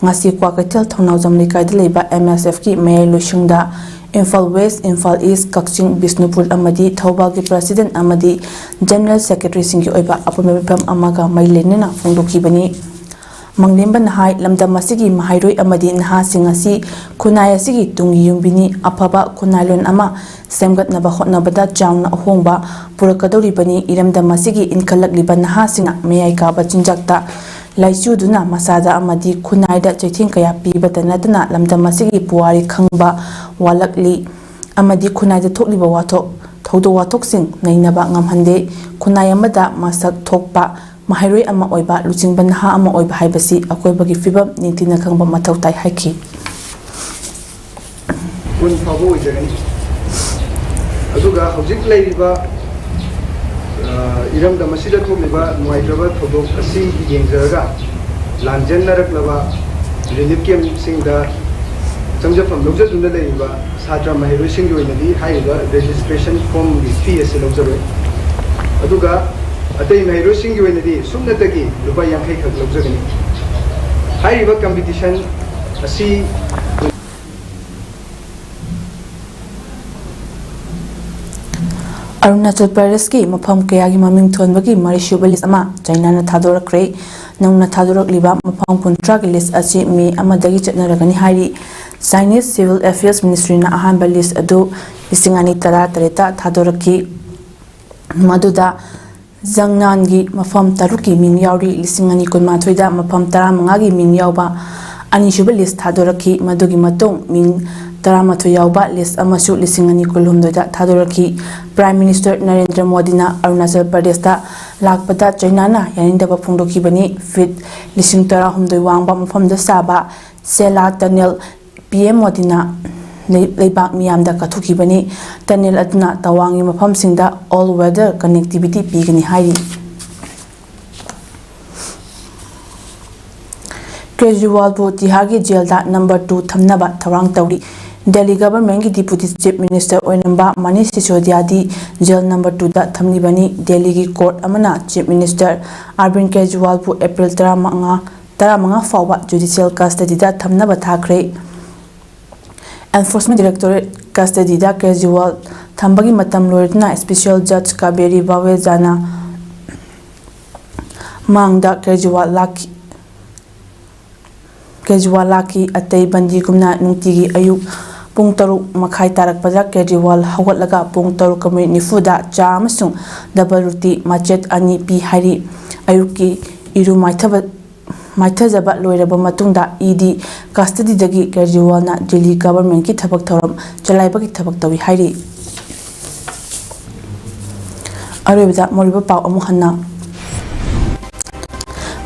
ꯉꯁꯤ ꯀ꯭ꯋꯥꯀꯩꯊꯦꯜ ꯊꯧꯅꯥꯎꯖꯝ ꯂꯩꯀꯥꯏꯗ ꯂꯩꯕ ꯑꯦꯝ ꯑꯦꯁ ꯑꯦꯐꯀꯤ ꯃꯌꯥꯏ ꯂꯣꯏꯁꯪꯗ ꯏꯝꯐꯥꯜ ꯋꯦꯁ, ꯏꯝꯐꯥꯜ ꯏꯁ, ꯀꯛꯆꯤꯡ, ꯕꯤꯁꯅꯨꯄꯨꯔ ꯑꯃꯗꯤ ꯊꯧꯕꯥꯜꯒꯤ ꯄ꯭ꯔꯁꯤꯗꯦꯟ ꯑꯃꯗꯤ ꯖꯦꯅꯔꯦꯜ ꯁꯦꯀ꯭ꯔꯦꯇꯔꯤꯁꯤꯡꯒꯤ ꯑꯣꯏꯕ ꯑꯄꯨꯟꯕ ꯃꯤꯐꯝ ꯑꯃꯒ ꯃꯔꯤ ꯂꯩꯅꯅ ꯐꯣꯡꯗꯣꯛꯈꯤꯕꯅꯤ꯫ ꯃꯪꯂꯦꯝꯕꯅ ꯍꯥꯏ, ꯂꯝꯗꯝ ꯑꯁꯤꯒꯤ ꯃꯍꯩꯔꯣꯏ ꯑꯃꯗꯤ ꯅꯍꯥꯁꯤꯡ ꯑꯁꯤ ꯈꯨꯟꯅꯥꯏ ꯑꯁꯤꯒꯤ ꯇꯨꯡꯒꯤ ꯌꯨꯝꯕꯤꯅꯤ꯫ ꯑꯐꯕ ꯈꯨꯟꯅꯥꯏꯂꯣꯟ ꯑꯃ ꯁꯦꯝꯒꯠꯅꯕ ꯍꯣꯠꯅꯕꯗ ꯆꯥꯎꯅ ꯑꯍꯣꯡꯕ ꯄꯨꯔꯛꯀꯗꯧꯔꯤꯕꯅꯤ꯫ ꯏꯔꯝꯗꯝ ꯑꯁꯤꯒꯤ ꯏꯟꯈꯠꯂꯛꯂꯤꯕ ꯅꯍꯥꯁꯤꯡꯅ ꯃꯌꯥꯏ ꯀꯥꯕ ꯆꯤꯟꯖꯥꯛꯇ ꯂꯥꯏꯆꯨꯗꯨꯅ ꯃꯁꯥꯗ ꯑꯃꯗꯤ ꯈꯨꯟꯅꯥꯏꯗ ꯆꯩꯊꯦꯡ ꯀꯌꯥ ꯄꯤꯕꯇ ꯅꯠꯇꯅ ꯂꯝꯗꯝ ꯑꯁꯤꯒꯤ ꯄꯨꯋꯥꯔꯤ ꯈꯪꯕ ꯋꯥꯠꯂꯛꯂꯤ ꯑꯃꯗꯤ ꯈꯨꯟꯅꯥꯏꯗ ꯊꯣꯛꯂꯤꯕ ꯋꯥꯊꯣꯛ ꯊꯧꯗꯣꯛ ꯋꯥꯊꯣꯛꯁꯤꯡ ꯅꯩꯅꯕ ꯉꯝꯍꯟꯗꯦ꯫ ꯈꯨꯟꯅꯥꯏ ꯑꯃꯗ ꯃꯁꯛ ꯊꯣꯛꯄ ꯃꯍꯩꯔꯣꯏ ꯑꯃ ꯑꯣꯏꯕ, ꯂꯨꯆꯤꯡꯕ ꯅꯍꯥ ꯑꯃ ꯑꯣꯏꯕ ꯍꯥꯏꯕꯁꯤ ꯑꯀꯣꯏꯕꯒꯤ ꯐꯤꯕꯝ ꯅꯤꯡꯊꯤꯅ ꯈꯪꯕ ꯃꯊꯧ ꯇꯥꯏ ꯍꯥꯏꯈꯤ꯫ ꯀꯨꯟ ꯐꯥꯎꯕ ꯑꯣꯏꯖꯒꯅꯤ꯫ ꯑꯗꯨꯒ ꯍꯧꯖꯤꯛ ꯂꯩꯔꯤꯕ, ꯑ, ꯏꯔꯝꯗꯝ ꯑꯁꯤꯗ ꯊꯣꯛꯂꯤꯕ ꯅꯨꯡꯉꯥꯏꯇ꯭ꯔꯕ ꯊꯧꯗꯣꯛ ꯑꯁꯤ ꯌꯦꯡꯖꯔꯒ ꯂꯥꯟꯖꯦꯟꯅꯔꯛꯂꯕ ꯔꯤꯂꯤꯐ ꯀꯦꯝꯞꯁꯤꯡꯗ ꯆꯪꯖꯐꯝ ꯂꯧꯖꯗꯨꯅ ꯂꯩꯔꯤꯕ ꯁꯥꯇ꯭ꯔ ꯃꯍꯩꯔꯣꯏꯁꯤꯡꯒꯤ ꯑꯣꯏꯅꯗꯤ ꯍꯥꯏꯔꯤꯕ ꯔꯦꯖꯤꯁꯇ꯭ꯔꯦꯁꯟ ꯐꯣꯔꯝꯒꯤ ꯐꯤ ꯑꯁꯤ ꯂꯧꯖꯔꯣꯏ꯫ ꯑꯗꯨꯒ ꯑꯇꯩ ꯃꯍꯩꯔꯣꯏꯁꯤꯡꯒꯤ ꯑꯣꯏꯅꯗꯤ ꯁꯨꯞꯅꯇꯒꯤ ꯂꯨꯄꯥ ꯌꯥꯡꯈꯩ ꯈꯛ ꯂꯧꯖꯒꯅꯤ꯫ ꯍꯥꯏꯔꯤꯕ ꯀꯝꯄꯤꯇꯤꯁꯟ ꯑꯁꯤ ꯑꯔꯨꯅꯥꯆꯜ ꯄ꯭ꯔꯗꯦꯁꯀꯤ ꯃꯐꯝ ꯀꯌꯥꯒꯤ ꯃꯃꯤꯡ ꯊꯣꯟꯕꯒꯤ ꯃꯔꯤꯁꯨꯕ ꯂꯤꯁ ꯑꯃ ꯆꯥꯏꯅꯥꯅ ꯊꯥꯗꯣꯔꯛꯈ꯭ꯔꯦ꯫ ꯅꯧꯅ ꯊꯥꯗꯣꯔꯛꯂꯤꯕ ꯃꯐꯝ ꯀꯨꯟꯊ꯭ꯔꯥꯒꯤ ꯂꯤꯁ ꯑꯁꯤ ꯃꯦ ꯑꯃꯗꯒꯤ ꯆꯠꯅꯔꯒꯅꯤ ꯍꯥꯏꯔꯤ꯫ ꯆꯥꯏꯅꯤꯁ ꯁꯤꯚꯤꯜ ꯑꯦꯐꯤꯌꯔꯁ ꯃꯤꯅꯤꯁꯇ꯭ꯔꯤꯅ ꯑꯍꯥꯟꯕ ꯂꯤꯁ ꯑꯗꯨ ꯂꯤꯁꯤꯡ ꯑꯅꯤ ꯇꯔꯥ ꯇꯔꯦꯠꯇ ꯊꯥꯗꯣꯔꯛꯈꯤ꯫ ꯃꯗꯨꯗ ꯖꯪꯅꯥꯟꯒꯤ ꯃꯐꯝ ꯇꯔꯨꯛꯀꯤ ꯃꯤꯡ ꯌꯥꯎꯔꯤ꯫ ꯂꯤꯁꯤꯡ ꯑꯅꯤ ꯀꯨꯟꯃꯥꯊꯣꯏꯗ ꯃꯐꯝ ꯇꯔꯥꯃꯉꯥꯒꯤ ꯃꯤꯡ ꯌꯥꯎꯕ ꯑꯅꯤꯁꯨꯕ ꯂꯤꯁ ꯊꯥꯗꯣꯔꯛꯈꯤ꯫ ꯃꯗꯨꯒꯤ ꯃꯇꯨꯡ ꯃꯤꯡ ꯇꯔꯥꯃꯥꯊꯣꯏ ꯌꯥꯎꯕ ꯂꯤꯁ ꯑꯃꯁꯨ ꯂꯤꯁꯤꯡ ꯑꯅꯤ ꯀꯨꯟꯍꯨꯝꯗꯣꯏꯗ ꯊꯥꯗꯣꯔꯛꯈꯤ꯫ ꯄ꯭ꯔꯥꯏꯝ ꯃꯤꯅꯤꯁꯇꯔ ꯅꯔꯦꯟꯗ꯭ꯔ ꯃꯣꯗꯤꯅ ꯑꯔꯨꯅꯥꯆꯜ ꯄ꯭ꯔꯗꯦꯁꯇ ꯂꯥꯛꯄꯗ ꯆꯥꯏꯅꯥꯅ ꯌꯥꯅꯤꯡꯗꯕ ꯐꯣꯡꯗꯣꯛꯈꯤꯕꯅꯤ꯫ ꯐꯤꯠ ꯂꯤꯁꯤꯡ ꯇꯔꯥꯍꯨꯝꯗꯣꯏ ꯋꯥꯡꯕ ꯃꯐꯝꯗ ꯁꯥꯕ ꯁꯦꯂꯥ ꯇꯅꯦꯜ ꯄꯤ ꯑꯦꯝ ꯃꯣꯗꯤꯅ ꯂꯩ-, ꯂꯩꯕꯥꯛ ꯃꯤꯌꯥꯝꯗ ꯀꯠꯊꯣꯛꯈꯤꯕꯅꯤ꯫ ꯇꯅꯦꯜ ꯑꯗꯨꯅ ꯇꯋꯥꯡꯒꯤ ꯃꯐꯝꯁꯤꯡꯗ ꯑꯣꯜ ꯋꯦꯗꯔ ꯀꯅꯦꯛꯇꯤꯚꯤꯇꯤ ꯄꯤꯒꯅꯤ ꯍꯥꯏꯔꯤ꯫ ꯀꯦꯖ꯭ꯔꯤꯋꯥꯜꯕꯨ ꯇꯤꯍꯥꯔꯒꯤ ꯖꯦꯜꯗ ꯅꯝꯕꯔ ꯇꯨ ꯊꯝꯅꯕ ꯊꯧꯔꯥꯡ ꯇꯧꯔꯤ꯫ ꯗꯦꯜꯂꯤ ꯒꯚꯔꯟꯃꯦꯟꯠꯀꯤ ꯗꯤꯄꯨꯇꯤ ꯆꯤꯐ ꯃꯤꯅꯤꯁꯇꯔ ꯑꯣꯏꯔꯝꯕ ꯃꯅꯤꯁ ꯁꯤꯁꯣꯗꯤꯌꯥꯗꯤ ꯖꯦꯜ ꯅꯝꯕꯔ ꯇꯨꯗ ꯊꯝꯂꯤꯕꯅꯤ꯫ ꯗꯦꯜꯂꯤꯒꯤ ꯀꯣꯔꯠ ꯑꯃꯅ ꯆꯤꯐ ꯃꯤꯅꯤꯁꯇꯔ ꯑꯔꯕꯤꯟꯗ ꯀꯦꯖꯔꯤꯋꯥꯜꯕꯨ ꯑꯦꯄ꯭ꯔꯤꯜ ꯇꯔꯥꯃꯉꯥ, ꯇꯔꯥꯃꯉꯥ ꯐꯥꯎꯕ ꯖꯨꯗꯤꯁꯤꯌꯦꯜ ꯀꯁꯇꯗꯤꯗ ꯊꯝꯅꯕ ꯊꯥꯈ꯭ꯔꯦ꯫ ꯑꯦꯟꯐꯣꯔꯁꯃꯦꯟꯠ ꯗꯥꯏꯔꯦꯛꯇꯣꯔꯦꯠ ꯀꯁꯇꯗꯤꯗ ꯀꯦꯖꯔꯤꯋꯥꯜ ꯊꯝꯕꯒꯤ ꯃꯇꯝ ꯂꯣꯏꯔꯗꯨꯅ ꯏꯁꯄꯦꯁꯤꯌꯦꯜ ꯖꯖ ꯀꯥꯕꯦꯔꯤ ꯕꯥꯋꯦꯖꯥꯅ ꯃꯥꯡꯗ ꯀꯦꯖꯔꯤꯋꯥꯜ ꯂꯥꯛꯈꯤ꯫ ꯀꯦꯖꯔꯤꯋꯥꯜ ꯂꯥꯛꯈꯤ꯫ ꯑꯇꯩ ꯕꯟꯗꯤꯒꯨꯝꯅ ꯅꯨꯡꯇꯤꯒꯤ ꯑꯌꯨꯛ ꯄꯨꯡ ꯇꯔꯨꯛ ꯃꯈꯥꯏ ꯇꯥꯔꯛꯄꯗ ꯀꯦꯖꯔꯤꯋꯥꯜ ꯍꯧꯒꯠꯂꯒ ꯄꯨꯡ ꯇꯔꯨꯛꯀ ꯃꯤꯅꯤꯠ ꯅꯤꯐꯨꯗ ꯆꯥ ꯑꯃꯁꯨꯡ ꯗꯕꯜ ꯔꯣꯇꯤ ꯃꯆꯦꯠ ꯑꯅꯤ ꯄꯤ ꯍꯥꯏꯔꯤ꯫ ꯑꯌꯨꯛꯀꯤ ꯏꯔꯨ ꯃꯥꯏꯊꯕ, ꯃꯥꯏꯊꯖꯕ ꯂꯣꯏꯔꯕ ꯃꯇꯨꯡꯗ ꯏ ꯗꯤ ꯀꯁꯇꯗꯤꯗꯒꯤ ꯀꯦꯖꯔꯤꯋꯥꯜꯅ ꯗꯤꯜꯂꯤ ꯒꯚꯔꯟꯃꯦꯟꯠꯀꯤ ꯊꯕꯛ ꯊꯧꯔꯝ ꯆꯂꯥꯏꯕꯒꯤ ꯊꯕꯛ ꯇꯧꯏ ꯍꯥꯏꯔꯤ꯫ ꯑꯔꯣꯏꯕꯗ ꯃꯔꯨꯑꯣꯏꯕ ꯄꯥꯎ ꯑꯃꯨꯛ ꯍꯟꯅ꯫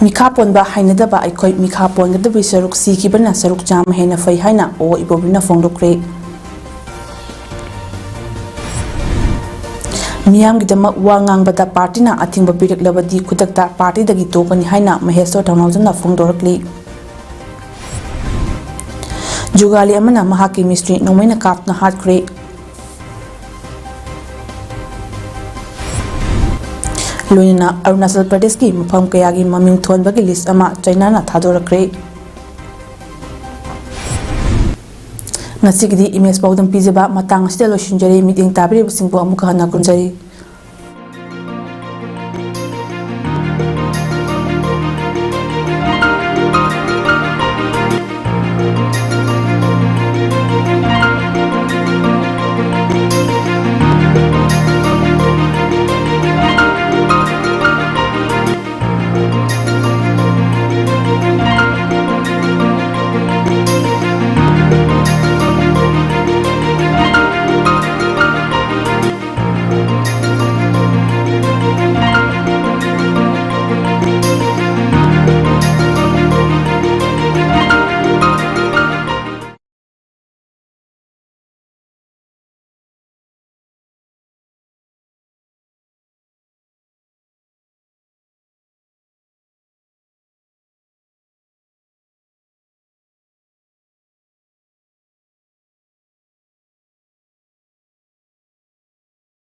ꯃꯤꯈꯥ ꯄꯣꯟꯕ ꯍꯩꯅꯗꯕ ꯑꯩꯈꯣꯏ ꯃꯤꯈꯥ ꯄꯣꯟꯒꯗꯕꯒꯤ ꯁꯔꯨꯛ ꯁꯤꯈꯤꯕꯅ ꯁꯔꯨꯛ ꯆꯥꯝꯃ ꯍꯦꯟꯅ ꯐꯩ ꯍꯥꯏꯅ ꯑꯣ ꯏꯕꯣꯕꯤꯅ ꯐꯣꯡꯗꯣꯛꯈ꯭ꯔꯦ꯫ ꯃꯤꯌꯥꯝꯒꯤꯗꯃꯛ ꯋꯥ ꯉꯥꯡꯕꯗ ꯄꯥꯔꯇꯤꯅ ꯑꯊꯤꯡꯕ ꯄꯤꯔꯛꯂꯕꯗꯤ ꯈꯨꯗꯛꯇ ꯄꯥꯔꯇꯤꯗꯒꯤ ꯇꯣꯛꯀꯅꯤ ꯍꯥꯏꯅ ꯃꯍꯦꯁꯣꯔ ꯊꯧꯅꯥꯎꯖꯝꯅ ꯐꯣꯡꯗꯣꯔꯛꯂꯤ꯫ ꯖꯨꯒꯥꯂꯤ ꯑꯃꯅ ꯃꯍꯥꯛꯀꯤ ꯃꯤꯁꯇ꯭ꯔꯤ ꯅꯣꯡꯃꯩꯅ ꯀꯥꯞꯇꯨꯅ ꯍꯥꯠꯈ꯭ꯔꯦ꯫ ꯂꯣꯏꯅꯅ ꯑꯔꯨꯅꯥꯆꯜ ꯄ꯭ꯔꯗꯦꯁꯀꯤ ꯃꯐꯝ ꯀꯌꯥꯒꯤ ꯃꯃꯤꯡ ꯊꯣꯟꯕꯒꯤ ꯂꯤꯁ ꯑꯃ ꯆꯥꯏꯅꯥꯅ ꯊꯥꯗꯣꯔꯛꯈ꯭ꯔꯦ꯫ ꯉꯁꯤꯒꯤꯗꯤ ꯏꯃꯦꯖ ꯄꯥꯎꯗꯝ ꯄꯤꯖꯕ ꯃꯇꯥꯡ ꯑꯁꯤꯗ ꯂꯣꯏꯁꯤꯟꯖꯔꯦ꯫ ꯃꯤꯠꯌꯦꯡ ꯇꯥꯕꯤꯔꯤꯕꯁꯤꯡꯕꯨ ꯑꯃꯨꯛꯀ ꯍꯟꯅ ꯈꯨꯔꯨꯝꯖꯔꯤ꯫